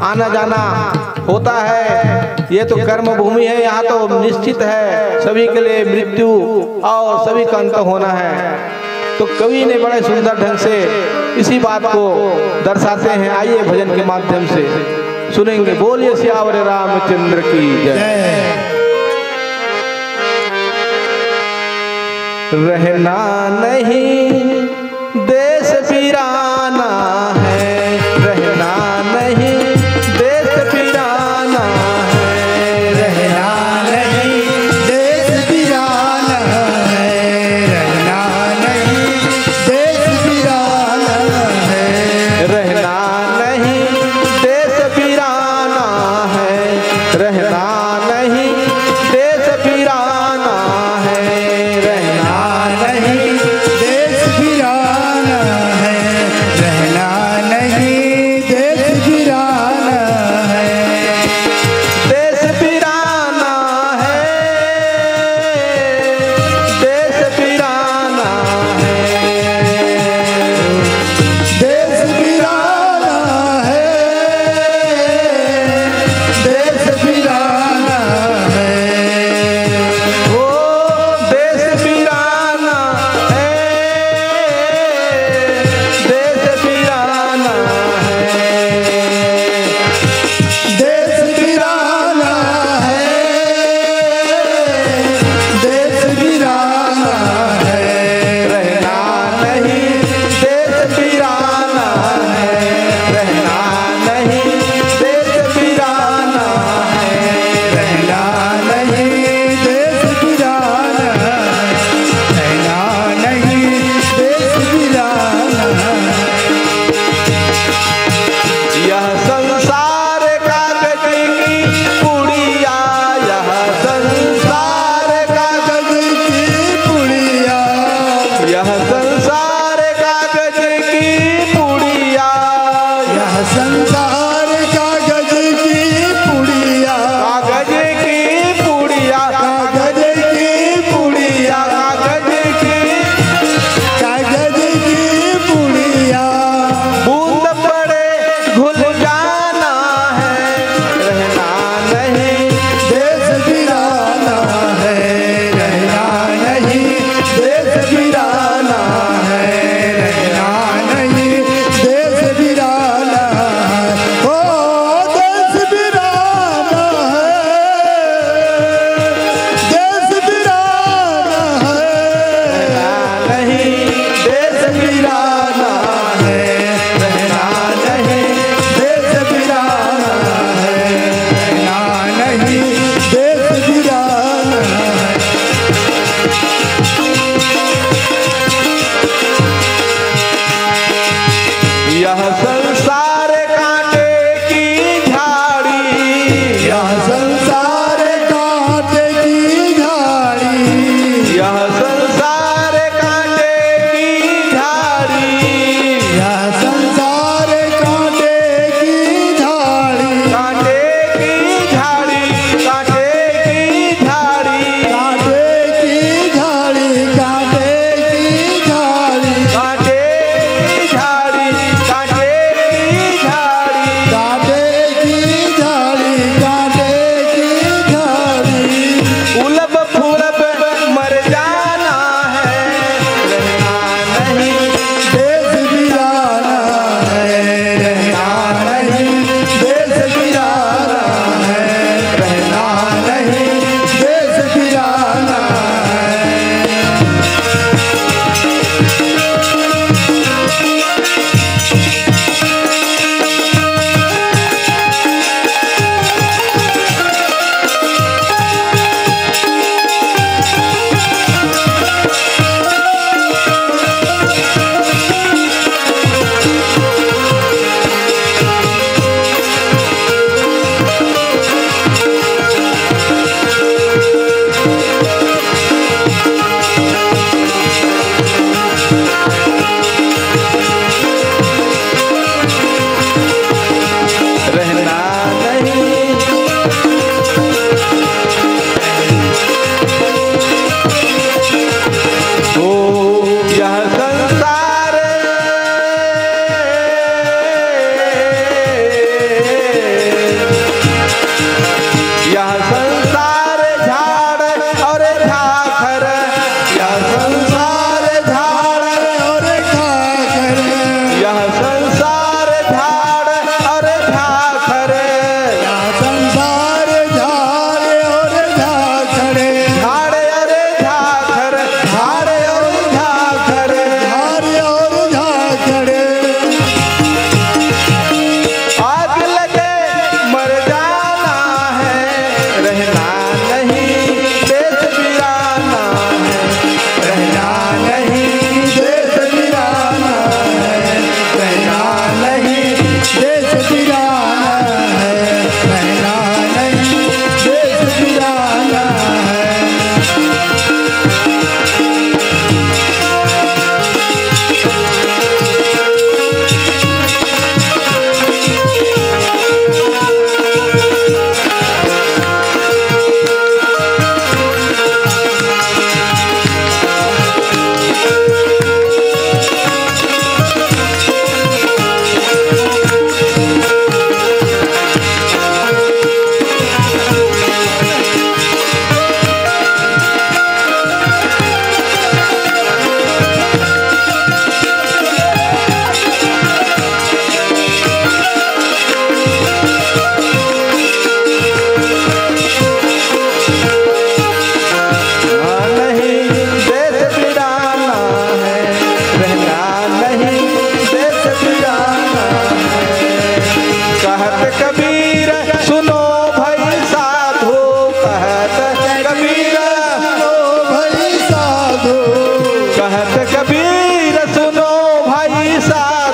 आना जाना होता है, ये तो कर्म भूमि है, यहाँ तो निश्चित है सभी के लिए मृत्यु और सभी का अंत होना है। तो कवि ने बड़े सुंदर ढंग से इसी बात को दर्शाते हैं। आइए भजन के माध्यम से सुनेंगे। बोलिए सियावर रामचंद्र की जय। जय। रहना नहीं देश वीराना है, रहना नहीं देश वीराना है, रहना नहीं देश वीराना है, रहना नहीं देश वीराना है, रहना नहीं देश वीराना है, रहना नहीं देश वीराना है, रहना नहीं देश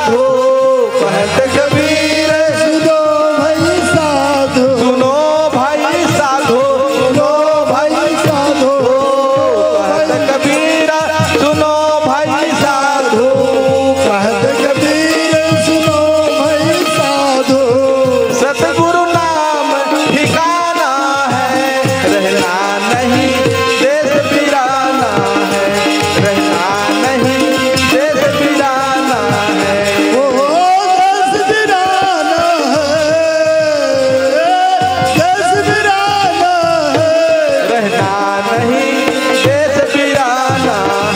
साधो, कहत कबीर। सुनो भाई साधो। सुनो भाई साधो। सुनो भाई साधो। कहत कबीर, सुनो भाई साधो। कहत कबीर, सुनो भाई साधो। सतगुरु नाम ठिकाना है, रहना नहीं देश बिराना है, रहना नहीं देश बिराना है। ओ देश बिराना है, देश बिराना है। रहना नहीं देश बिराना है,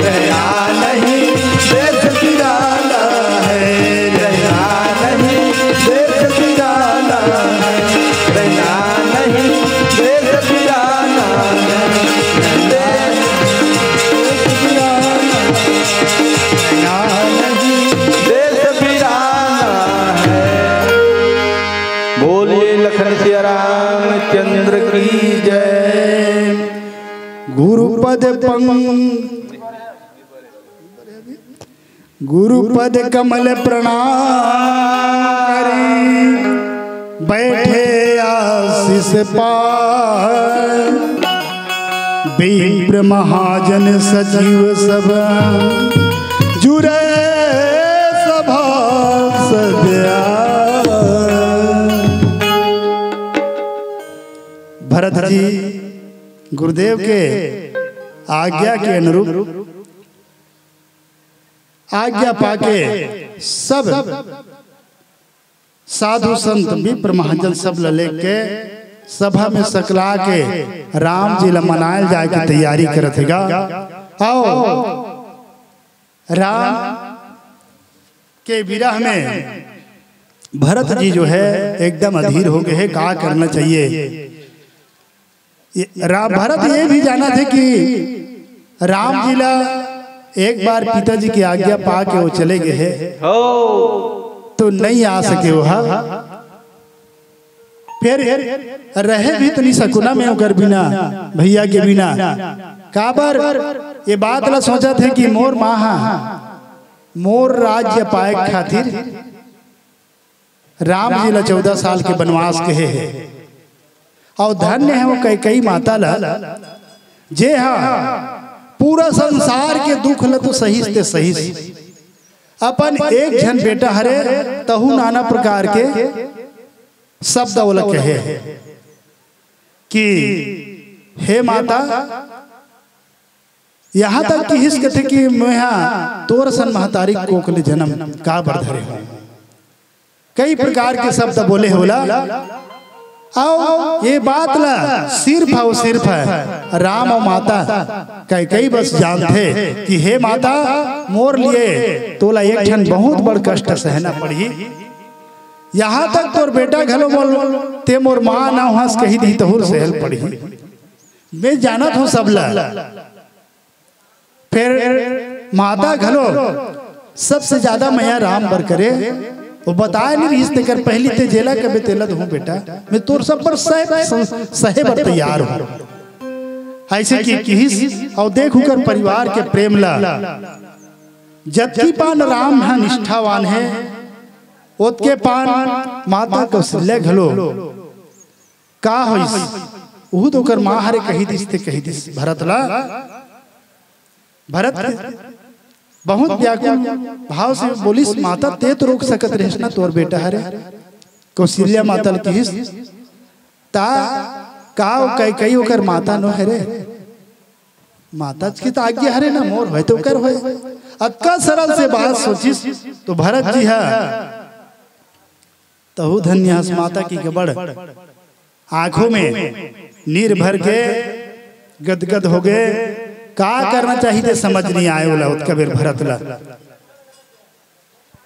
रहना नहीं देश बिराना है, रहना नहीं देश बिराना है, रहना नहीं देश बिराना है, देश बिराना है, रहना नहीं देश बिराना है। बोलिए लखन सिया रामचंद्र की जय। गुरुपद पंग गुरुपद कमल प्रणाम करी, बैठे आशीष पाए। विप्र महाजन सचिव सब जुरे सभा सद्या। भरत जी गुरुदेव के आज्ञा के अनुरूप आज्ञा पाके सब साधु संत विप्र महाजन सब ल लेके सभा में सकला के राम जी ल मनायल जाए के तैयारी करत हे गा। आओ, राम के विरह में भरत जी जो है एकदम अधीर हो गए हैं, का करना चाहिए। ये राम भरत ये भी जानत हे कि राम जी ला एक बार पिताजी की आज्ञा पा के वो चले गए हे, हो। तो नहीं आ सके वो, हाँ। फिर रहे भी तो नहीं सकुना में ओकर बिना, भैया के बिना। काबर ये बात ला सोचत हे कि मोर माँ हा, मोर राज्य पाए खातिर राम जी ला चौदह साल के बनवास कहे हे। अउ धन्य हे वो कैकई माता ला, जे हा पूरा संसार के दुख ला तो सहिस ते सहिस, अपन एक झन बेटा हरे तहू नाना प्रकार के शब्द ओला कहे हे कि हे माता, यहाँ तक किहिस कथे कि मेहा तोर सन महतारी कोख ले जनम काबर धरे हों। कई प्रकार के शब्द बोले हे ओला। अउ ये बात ला सिर्फ अउ सिर्फ राम अउ माता कैकई बस जानथे कि हे माता, मोर लिए तोला एक ठन बहुत बड़ कष्ट सहना पड़ही। यहाँ तक तोर बेटा घलो मोर, ते मोर माँ ना हस कही दिही तहूर सहल पड़ही। मैं जानत हों सब ला। फिर माता घलो सबसे ज्यादा मया राम बर करे। वो बताए नहीं रहिस, तेकर पहली ते जेला कबे तेला दूँ बेटा, मैं तोर सब बर सहे, सहे बर तैयार हों। अइसे कि किहिस अउ देख ओकर परिवार के प्रेम ला। जतकी पान राम ह निष्ठावान हे, ओतके पान माता कौशल्या घलो। का होइस? उहू तो ओकर माँ हरे कही दिस ते कही दिस भरत ला। भरत बहुत व्याकुल भाव से बोलिस, माता ते तो रोक सकत रहिस ना, तोर बेटा हरे। कौशल्या माता ल किहिस, ता का कैकई ओकर माता नो हरे? माता के तो आज्ञा हरे ना, मोर होय तो ओकर होय। अतका सरल से बात सोचिस तो भरत जी हा तहू धन्य हस माता की गबड़ आंखों में नीर भर के गदगद हो गए। का करना चाहिए समझ नहीं आए ओला ओतका बेर भरत ला।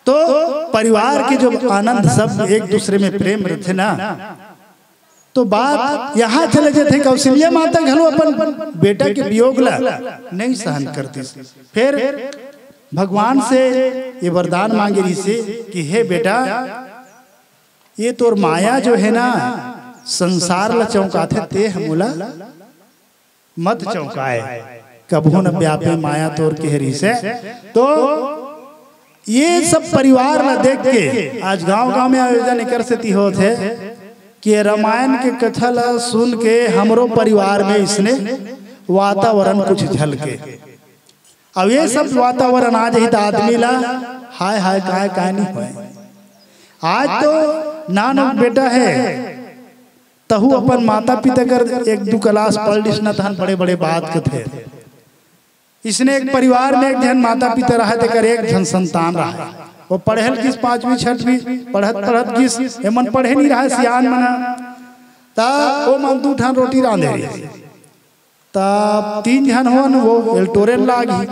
तो परिवार के जो आनंद सब एक दूसरे में प्रेम रथे ना, तो बात यहाँ चले जाथे। कौशल्या माता घलो अपन बेटा के वियोग ला नहीं सहन करतिस। फिर भगवान से ये वरदान मांगे रहिसे कि हे बेटा, ये तोर माया जो हे ना, संसार ला चौंकाथे, ते ह मोला मत चौंकाए। कभू न व्यापे माया तोर, कहे रहिसे। तो ये सब परिवार ला देख के आज गांव-गांव में आयोजन एकर सेती होत हे कि रामायण के कथा ला सुन के हमरो परिवार में इसने वातावरण कुछ झलके। अब ये सब वातावरण आ जाही त आदमी ला हाय हाय काय काय नहीं होय। आज तो नान बेटा हे, तहू अपन माता पिता कर एक दू क्लास पढ़ लिस न तहन बड़े बड़े बात कथे। इसने एक परिवार में एक झन माता पिता रहा, तेकर एक झन संतान रहा। वो पढ़े ल गिस पांचवी छठवीं, पढ़त पढ़त गिस, एमन पढ़े नहीं रहा, सियान मना। त ओ मन दू ठन रोटी रांधे रहिस। त तीन झन होन, वो एल टोरे ल लाग ही,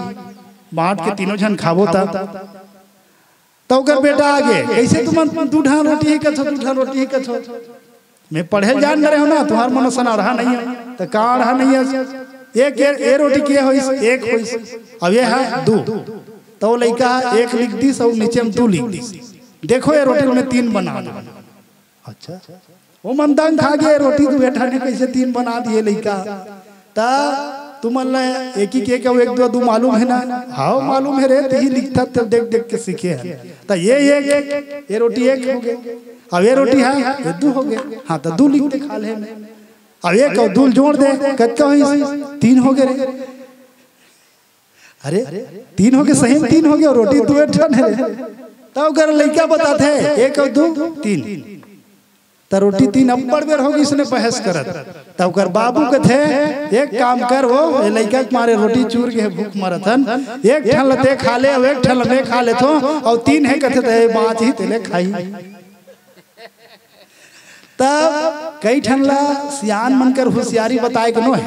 बांट के तीनों झन खाबो त। त ओकर बेटा आगे, "कइसे तुमन दू ठन रोटी ही कथो, दू ठन रोटी ही कथो? मैं पढ़े ल जान रहे हो ना, तुम्हार मनो सन अड़हा नहीं है, त का अड़हा नहीं है? एक ए, ए रोटी के होइस, एक होइस, अब ये है दू।" त वो लइका एक लिख दिस अउ नीचे में दू लिख दिस। "देखो, ये रोटी में तीन बना दो।" अच्छा, वो मन दंग खा गए, "रोटी दू बेटा ने कइसे तीन बना दिए लइका?" त तुमन ला एक ही के, के एक दो दू मालूम है ना? हाव, मालूम है रे, तिही लिखत त देख देख के सीखे है। त ये एक, ये रोटी एक हो गए, अब ये रोटी है, ये दू हो गए। हाँ, त दू लिख दे खा ले में। अब एक अउ दू ल जोड़ दे, कतका होइस? तीन हो गए रे। अरे, तीन हो गए, सही में तीन हो गए, रोटी दुए ठन है। त ओकर लइका बताथे, एक अउ दू, तीन। त रोटी तीन अब्बड़ बेर हो गइस ने बहस करत। त ओकर बाबू कथे, "एक काम कर वो, ए लइका के मारे रोटी चूर गे हे, भूख मरत हन, एक ठन ल ते खा ले, अउ एक ठन ल मैं खा लेथों, अउ तीन हे कथे त ए बाँच ही तेले खाई।" त कई ठन ला सियान मन कर होशियारी बताए के नो हे।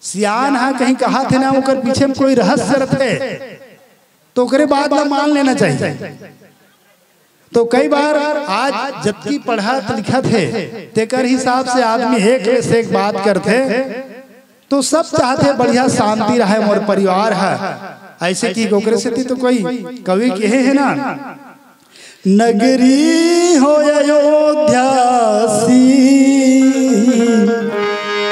सियान हा कहीं कहाथे ना, ओकर पीछे में कोई रहस्य रथे, त ओकरे बात ला मान लेना चाहिए। त कई बार आज जतकी पढ़त लिखत हे, तेकर हिसाब से आदमी एक ले से एक बात करथे, त सब चाहथे बढ़िया शांति रहे मोर परिवार ह। अइसे कि ओकरे सेती त कोई कवि कहे हे ना, "नगरी हो अयोध्या सी,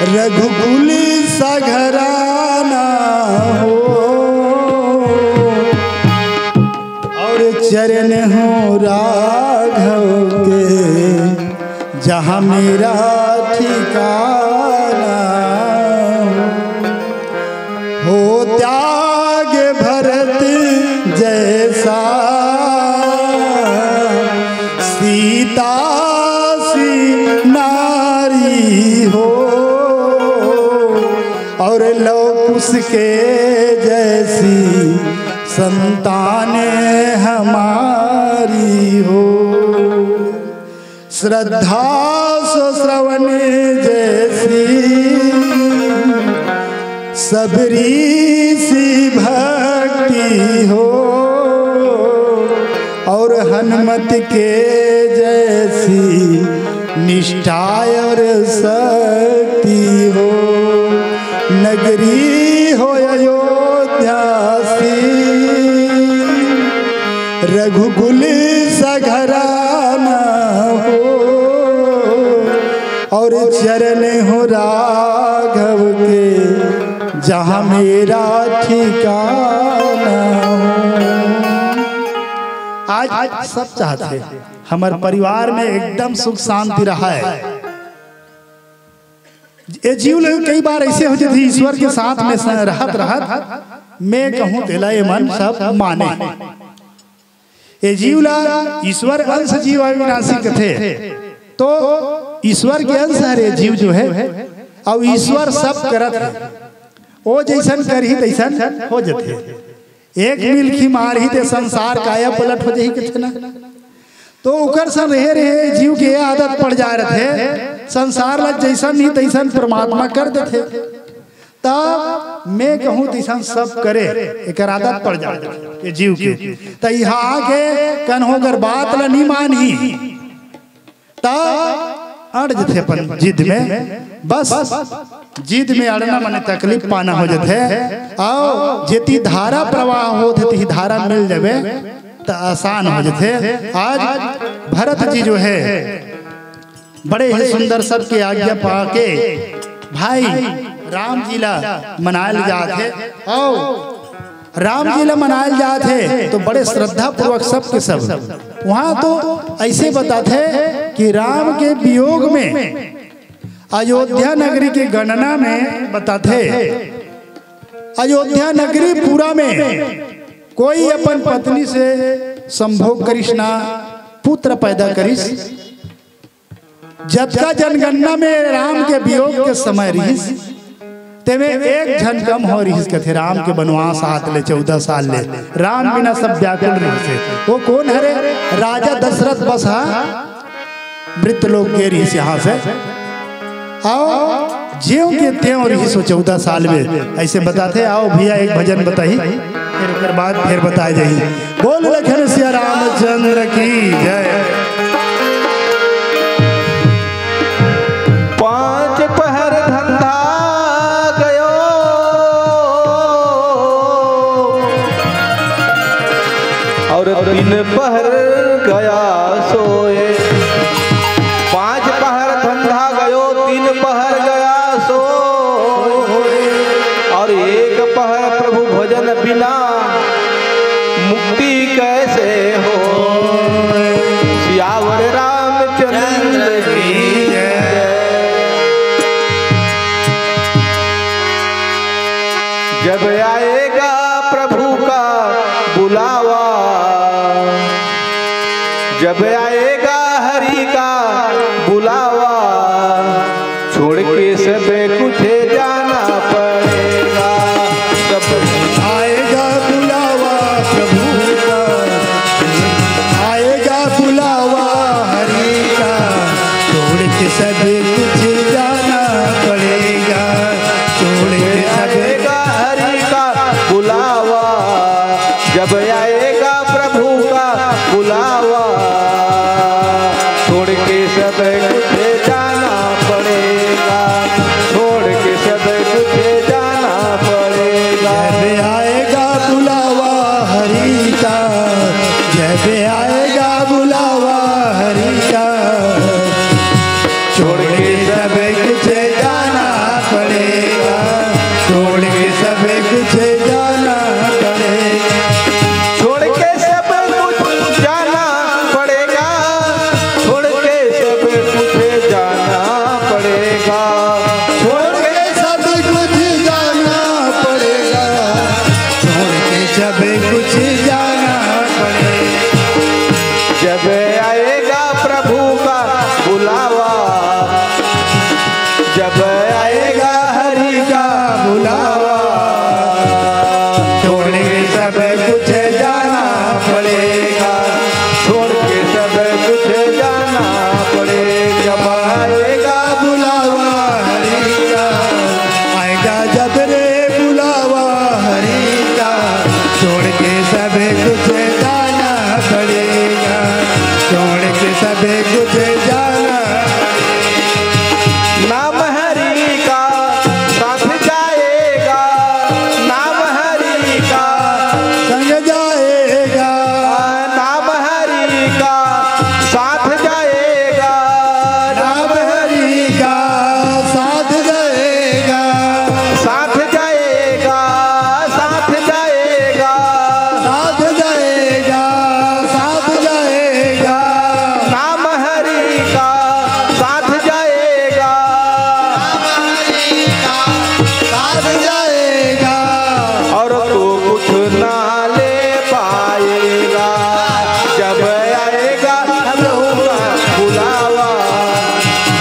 रघुकुल सा घराना हो, और चरण हो राघव के, जहाँ मेरा ठिकाना हो।" हो त्याग भरत जैसा, सीता सी नारी हो, और लव कुश के जैसी संतान हमारी हो। श्रद्धा सो श्रवण जैसी सबरी सी भक्ति हो, और हनुमत के जैसी निष्ठा और शक्ति हो। नगरी हो अयोध्या सी, रघुकुल सा घराना हो, और चरण हो राघव के, जहाँ मेरा ठिकाना हो। आज, आज सब चाहथे हमर परिवार में एकदम सुख शांति रहे। ए जीव ल कई बार अइसे हो जाथे, ईश्वर के साथ में स-, रहत, रहत, मैं कहूँ तेला ये मन सब माने। ए जीव ला ईश्वर अंश जीव अविनाशी कथे, तो ईश्वर के अंश हरे जीव जो है, अउ ईश्वर सब करत है, ओ जइसन करही तइसन हो जथे। एक मिलखी मारही ते संसार काया पलट हो जाही कथे ना। तो ओकर सन रहे रहे जीव के ये आदत पड़ जा रथे, संसार ला जइसन नहीं तइसन परमात्मा कर देथे। त मैं कहूँ तइसन सब करे, एकर आदत पड़ जा रथे ये जीव के। त इहाँ आके कन्हो अगर बात ला नहीं मानही, त अड़ जथे अपन जिद में। बस जिद में अड़ना माने तकलीफ पाना हो जथे। अउ जेती धारा प्रवाह होत हे, तिही धारा मिल जावे त आसान हो जथे। आज भरत जी जो है बड़े ही सुंदर सबके आज्ञा पाके भाई राम जी ला मनाए ले जात हे। अउ राम जी ला मनायल जात हे, तो बड़े श्रद्धापूर्वक सबके सब। वहाँ तो ऐसे बताथे कि राम के वियोग में अयोध्या नगरी के गणना में बताथे, अयोध्या नगरी पूरा में कोई अपन पत्नी से संभोग करिस ना, पुत्र पैदा करिस। जतका जनगणना में राम के वियोग के समय रिहिस, तेमे एक झन कम हो रिहिस कथे, राम के बनवास आत ले चौदह साल ले राम बिना सब व्याकुल रिहिस हे। वो कोन हरे? राजा दशरथ बस हा मृत लोक गे रिहिस यहाँ से। अउ ज्यों के त्यों रिहिस वो चौदह साल में, ऐसे बताथे। आओ भैया, एक भजन बताही, फिर ओकर बाद फिर बताए जाही। बोल लखन सिया रामचंद्र की जय। पाँच पहर धंधा गयो और तीन पहर गया सोए। पाँच पहर धंधा गयो, तीन पहर गया सोए, और एक पहर प्रभु भजन बिना मुक्ति कैसे हो। सियावर रामचंद्र की जय। जब आएगा प्रभु का बुलावा, जब आएगा हरि का बुलावा, छोड़ के सब कुछ जाना पड़ेगा। सब आएगा बुलावा प्रभु का, आएगा बुलावा हरि का, छोड़ के सब कुछ जाना पड़ेगा, छोड़ के सब आएगा हरि का बुलावा। जब आएगा प्रभु का बुलावा, छोड़ के सब कुछ जाना पड़ेगा, छोड़ के सब कुछ जाना पड़ेगा। जब आएगा बुलावा हरि का, जब आएगा बुलावा हरि का, छोड़ के सब कुछ जाना पड़ेगा, छोड़ के सब कुछ जाना पड़ेगा। छोड़ के सब कुछ जाना पड़ेगा, छोड़ के सब कुछ जाना पड़ेगा। छोड़ के सब कुछ जाना पड़ेगा, छोड़ के सब कुछ जाना पड़ेगा। जब आएगा प्रभु का बुलावा, जब आएगा हरि का बुलावा, छोड़ के सब कुछ जाना पड़ेगा, छोड़ के सब कुछ जाना पड़ेगा। जब आएगा बुलावा हरि का, आएगा जब रे बुलावा हरि का, छोड़ के सब कुछ जाना पड़ेगा, छोड़ के सब कुछ जाना। नाम हरि का साथ जाएगा, नाम हरि का संग जाएगा, नाम हरि का साथ जाएगा, नाम हरि का साथ जाएगा, साथ जाएगा, साथ जाएगा, साथ जाएगा, साथ जाएगा। नाम हरि का साथ जाएगा, नाम हरि का साथ जाएगा। और तू कुछ ना ले पाएगा। जब आएगा प्रभु का बुलावा,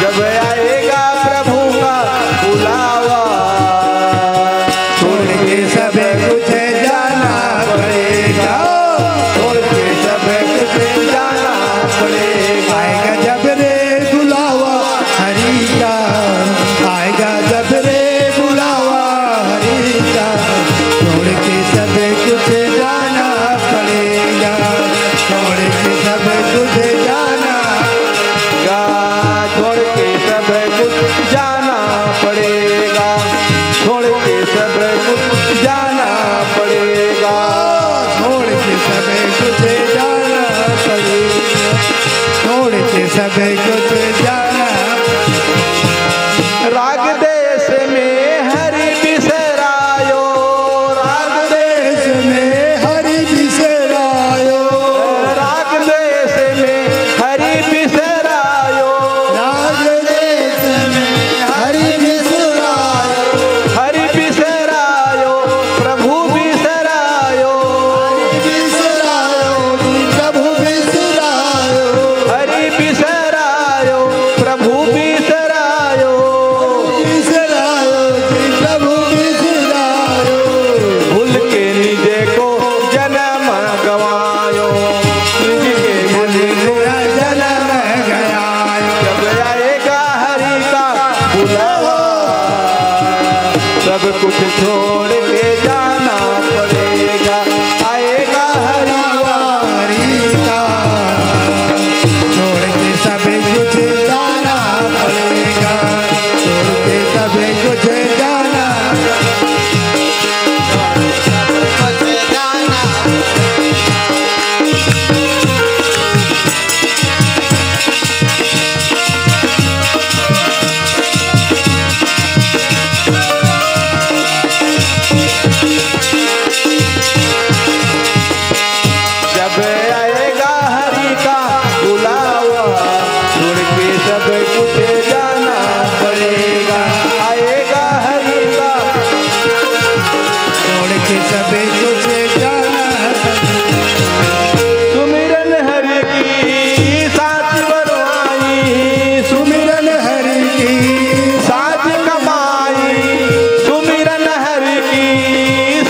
जब आएगा प्रभु का बुलावा, छोड़ के सब कुछ जाना पड़ेगा, छोड़ के सब कुछ जाना पड़ेगा। आएगा जब रे बुलावा हरि का, आएगा जब रे बुलावा हरि का, छोड़ के सब कुछ जाना पड़ेगा, छोड़ के सब कुछ जाना पड़ेगा, छोड़ के सब कुछ जाना पड़ेगा, छोड़ के सब कुछ जाना पड़ेगा, छोड़ के सब कुछ जाना पड़ेगा, छोड़ के सब कुछ जाना। राग देश में हरि बिसरायो, राग देश में जब आएगा हरि का बुलावा, सब कुछ छोड़ के जाना पड़ेगा। आएगा हरि का, हरि का, छोड़ के सब कुछ जाना पड़ेगा, छोड़ के सब कुछ जाना जब आएगा हरि का बुलावा, छोड़ के सब कुछ जाना पड़ेगा। आएगा हरि का, छोड़ के सब कुछ जाना। सुमिरन हरि की साँच बनवाई, सुमिरन हरि की साँच कमाई, सुमिरन हरि की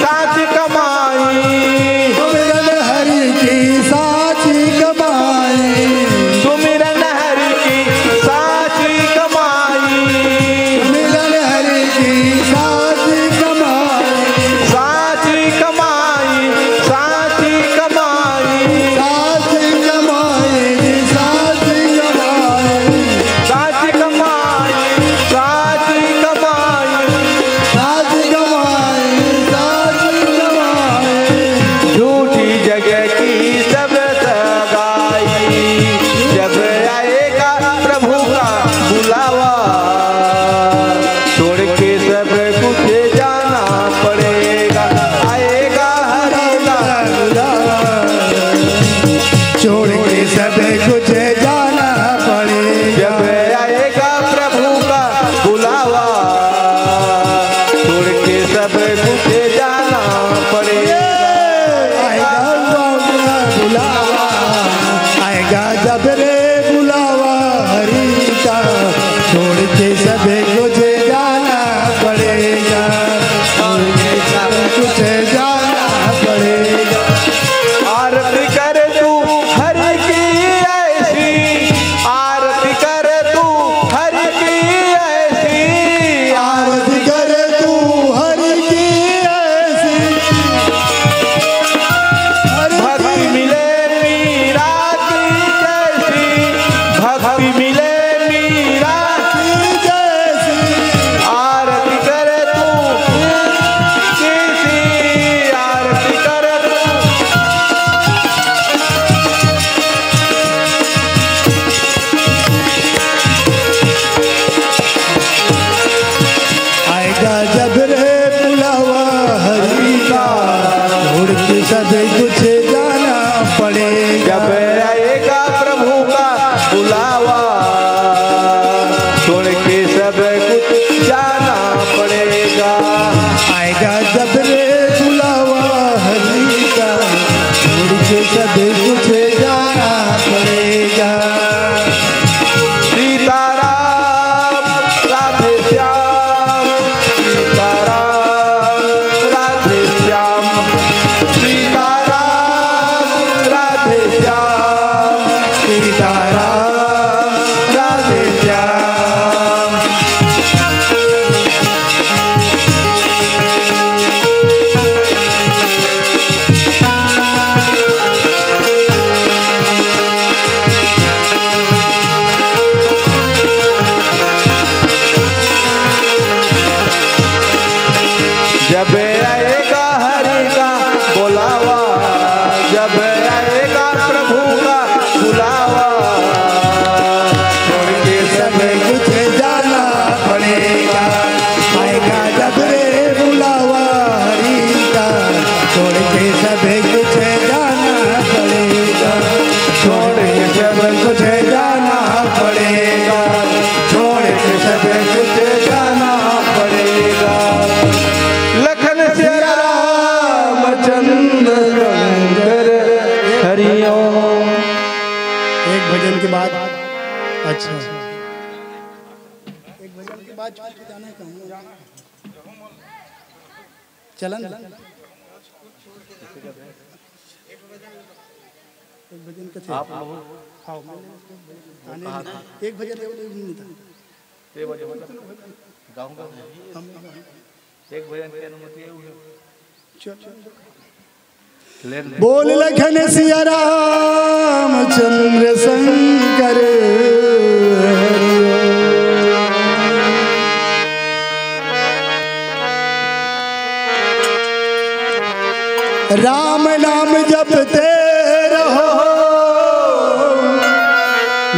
साँच कमाई। सुमिरन हरि की साँच कमाई। सुमिरन हरि की साँच कमाई। सुमिरन हरि की साँच कमाई। साँच कमाई, साँच कमाई। साँच कमाई, साँच कमाई। साँच कमाई, साँच कमाई। साँच कमाई, साँच कमाई। झूठी जगह की सब सगाई, जब आएगा प्रभु का बुलावा, छोड़ के सब कुछ जाना पड़ेगा। आएगा हरि का बुलावा, छोड़ के सब कुछ जाना पड़ेगा। जब आएगा प्रभु का बुलावा, छोड़ के सब कुछ जाना पड़ेगा। आएगा बुलावा, आएगा जब रे बुलावा हरि का, छोड़ के सब कुछ जाना पड़ेगा, छोड़ के सब कुछ जाना पड़ेगा। आरती कर तू हरि की ऐसी, आरती कर तू हरि की ऐसी, आरती कर तू हरि की ऐसी। हरि की भक्ति मिले मीरा की जैसी, भक्ति मिले मीरा की जैसी। आरती कर तू किसी, आरती कर तू। आएगा जब रे बुलावा हरि का, छोड़ के सब कुछ जाना पड़ेगा। जब आएगा प्रभु का बुलावा, छोड़ के सब कुछ जाना पड़ेगा। आएगा जब रे बुलावा हरि का, छोड़ के सब कुछ जाना पड़ेगा। सीताराम राधे श्याम, सीताराम राधे श्याम, सीताराम राधे श्याम, सीताराम राधे श्याम। जब आएगा हरि का बुलावा, जब आएगा प्रभु का बुलावा, छोड़ के सब कुछ जाना पड़ेगा। आएगा जब रे बुलावा हरि का, छोड़ के सब कुछ जाना पड़ेगा। छोड़ के सब कुछ जाना पड़ेगा। छोड़ के सब कुछ जाना पड़ेगा। लखन सिया रामचंद्र शंकर हरिओम। एक भजन के बाद, अच्छा, एक भजन के बाद छूट के जाना है कहूँ। चलन। एक भजन कथे। आप लोग हाँ, मैं एक भजन, एक भजन, एक भजन, ते बजे मतलब गाऊंगा। हम एक भजन की अनुमति है। चल। बोल लखन सिया रामचंद्र शंकर। राम नाम जपते रहो,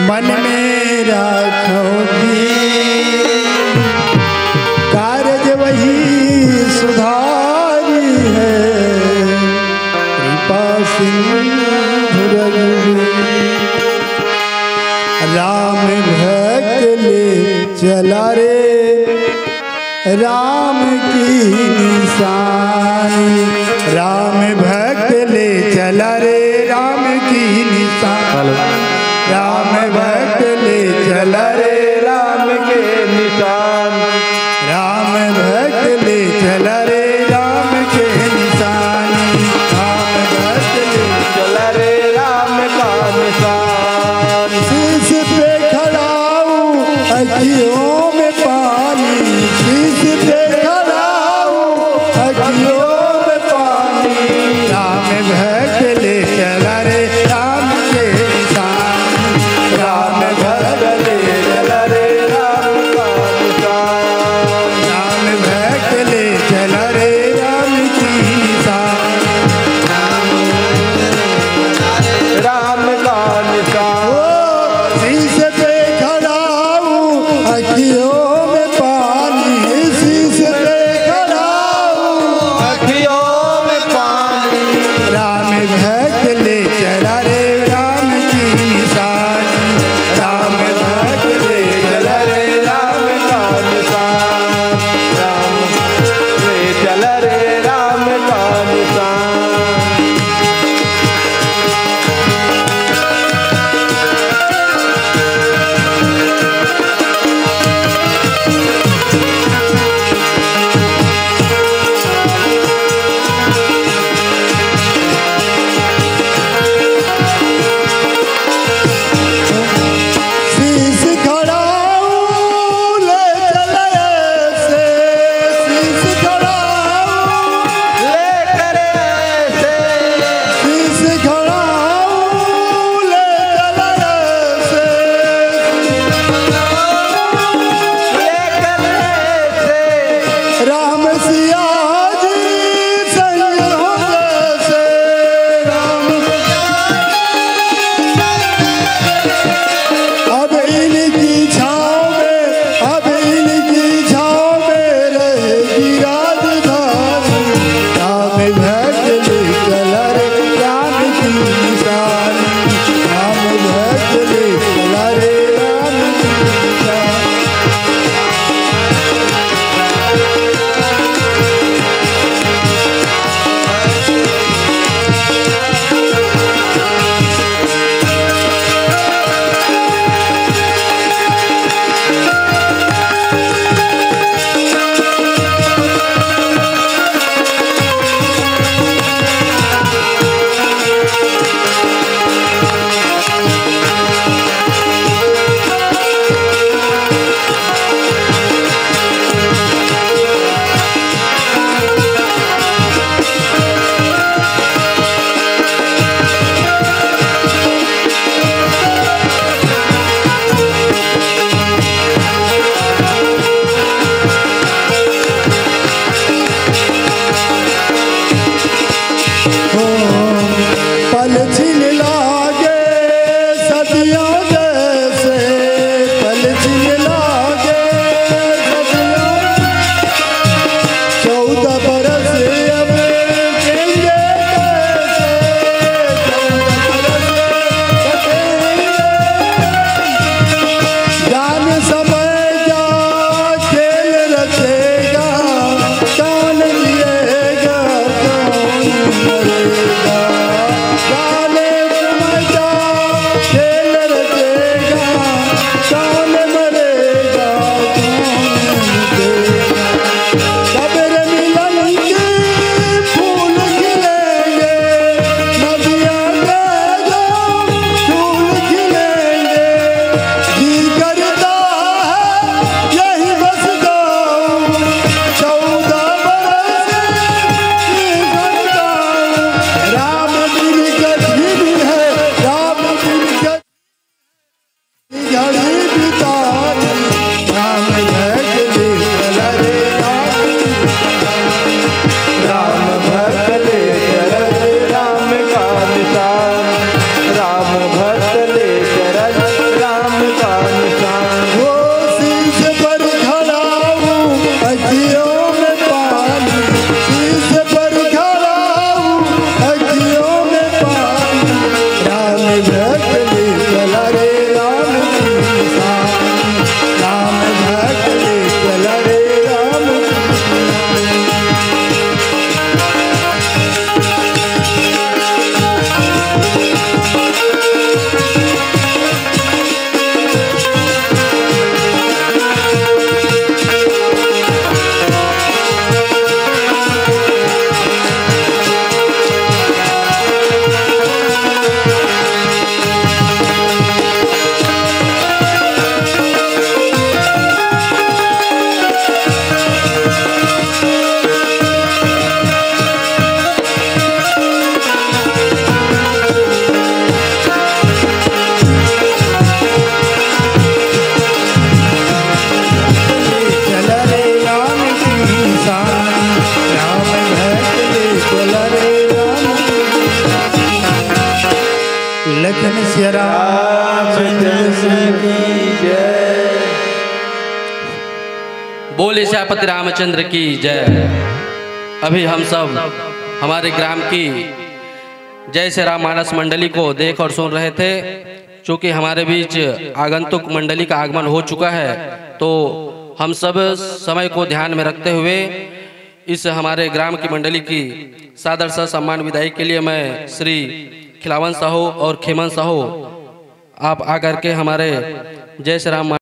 मन में राखो धीर। कारज वही सुधारी है, कृपा सिंधु रघुवीर। राम भक्त ले चला रे राम की निशानी। राम भक्त ले चला रे राम की निशानी। राम भक्त ले चला रे राम के निशान। राम भक्त ले चला रे राम के निशानी। राम भक्त ले चला रे राम का निशान। शीश पे खड़ा हूँ अखियों में पानी, शीश पे खड़ा हूँ अखियों में पानी। राम भक्त ले चला रे राम के निशान। रामचंद्र की जय। बोले सियापति रामचंद्र की जय। अभी हम सब हमारे ग्राम की जय श्री राम मानस मंडली को देख और सुन रहे थे। चूंकि हमारे बीच आगंतुक मंडली का आगमन हो चुका है, तो हम सब समय को ध्यान में रखते हुए इस हमारे ग्राम की मंडली की सादर सह सम्मान विदाई के लिए मैं श्री खिलावन साहू और खेमन साहू, आप आकर के हमारे जय श्री राम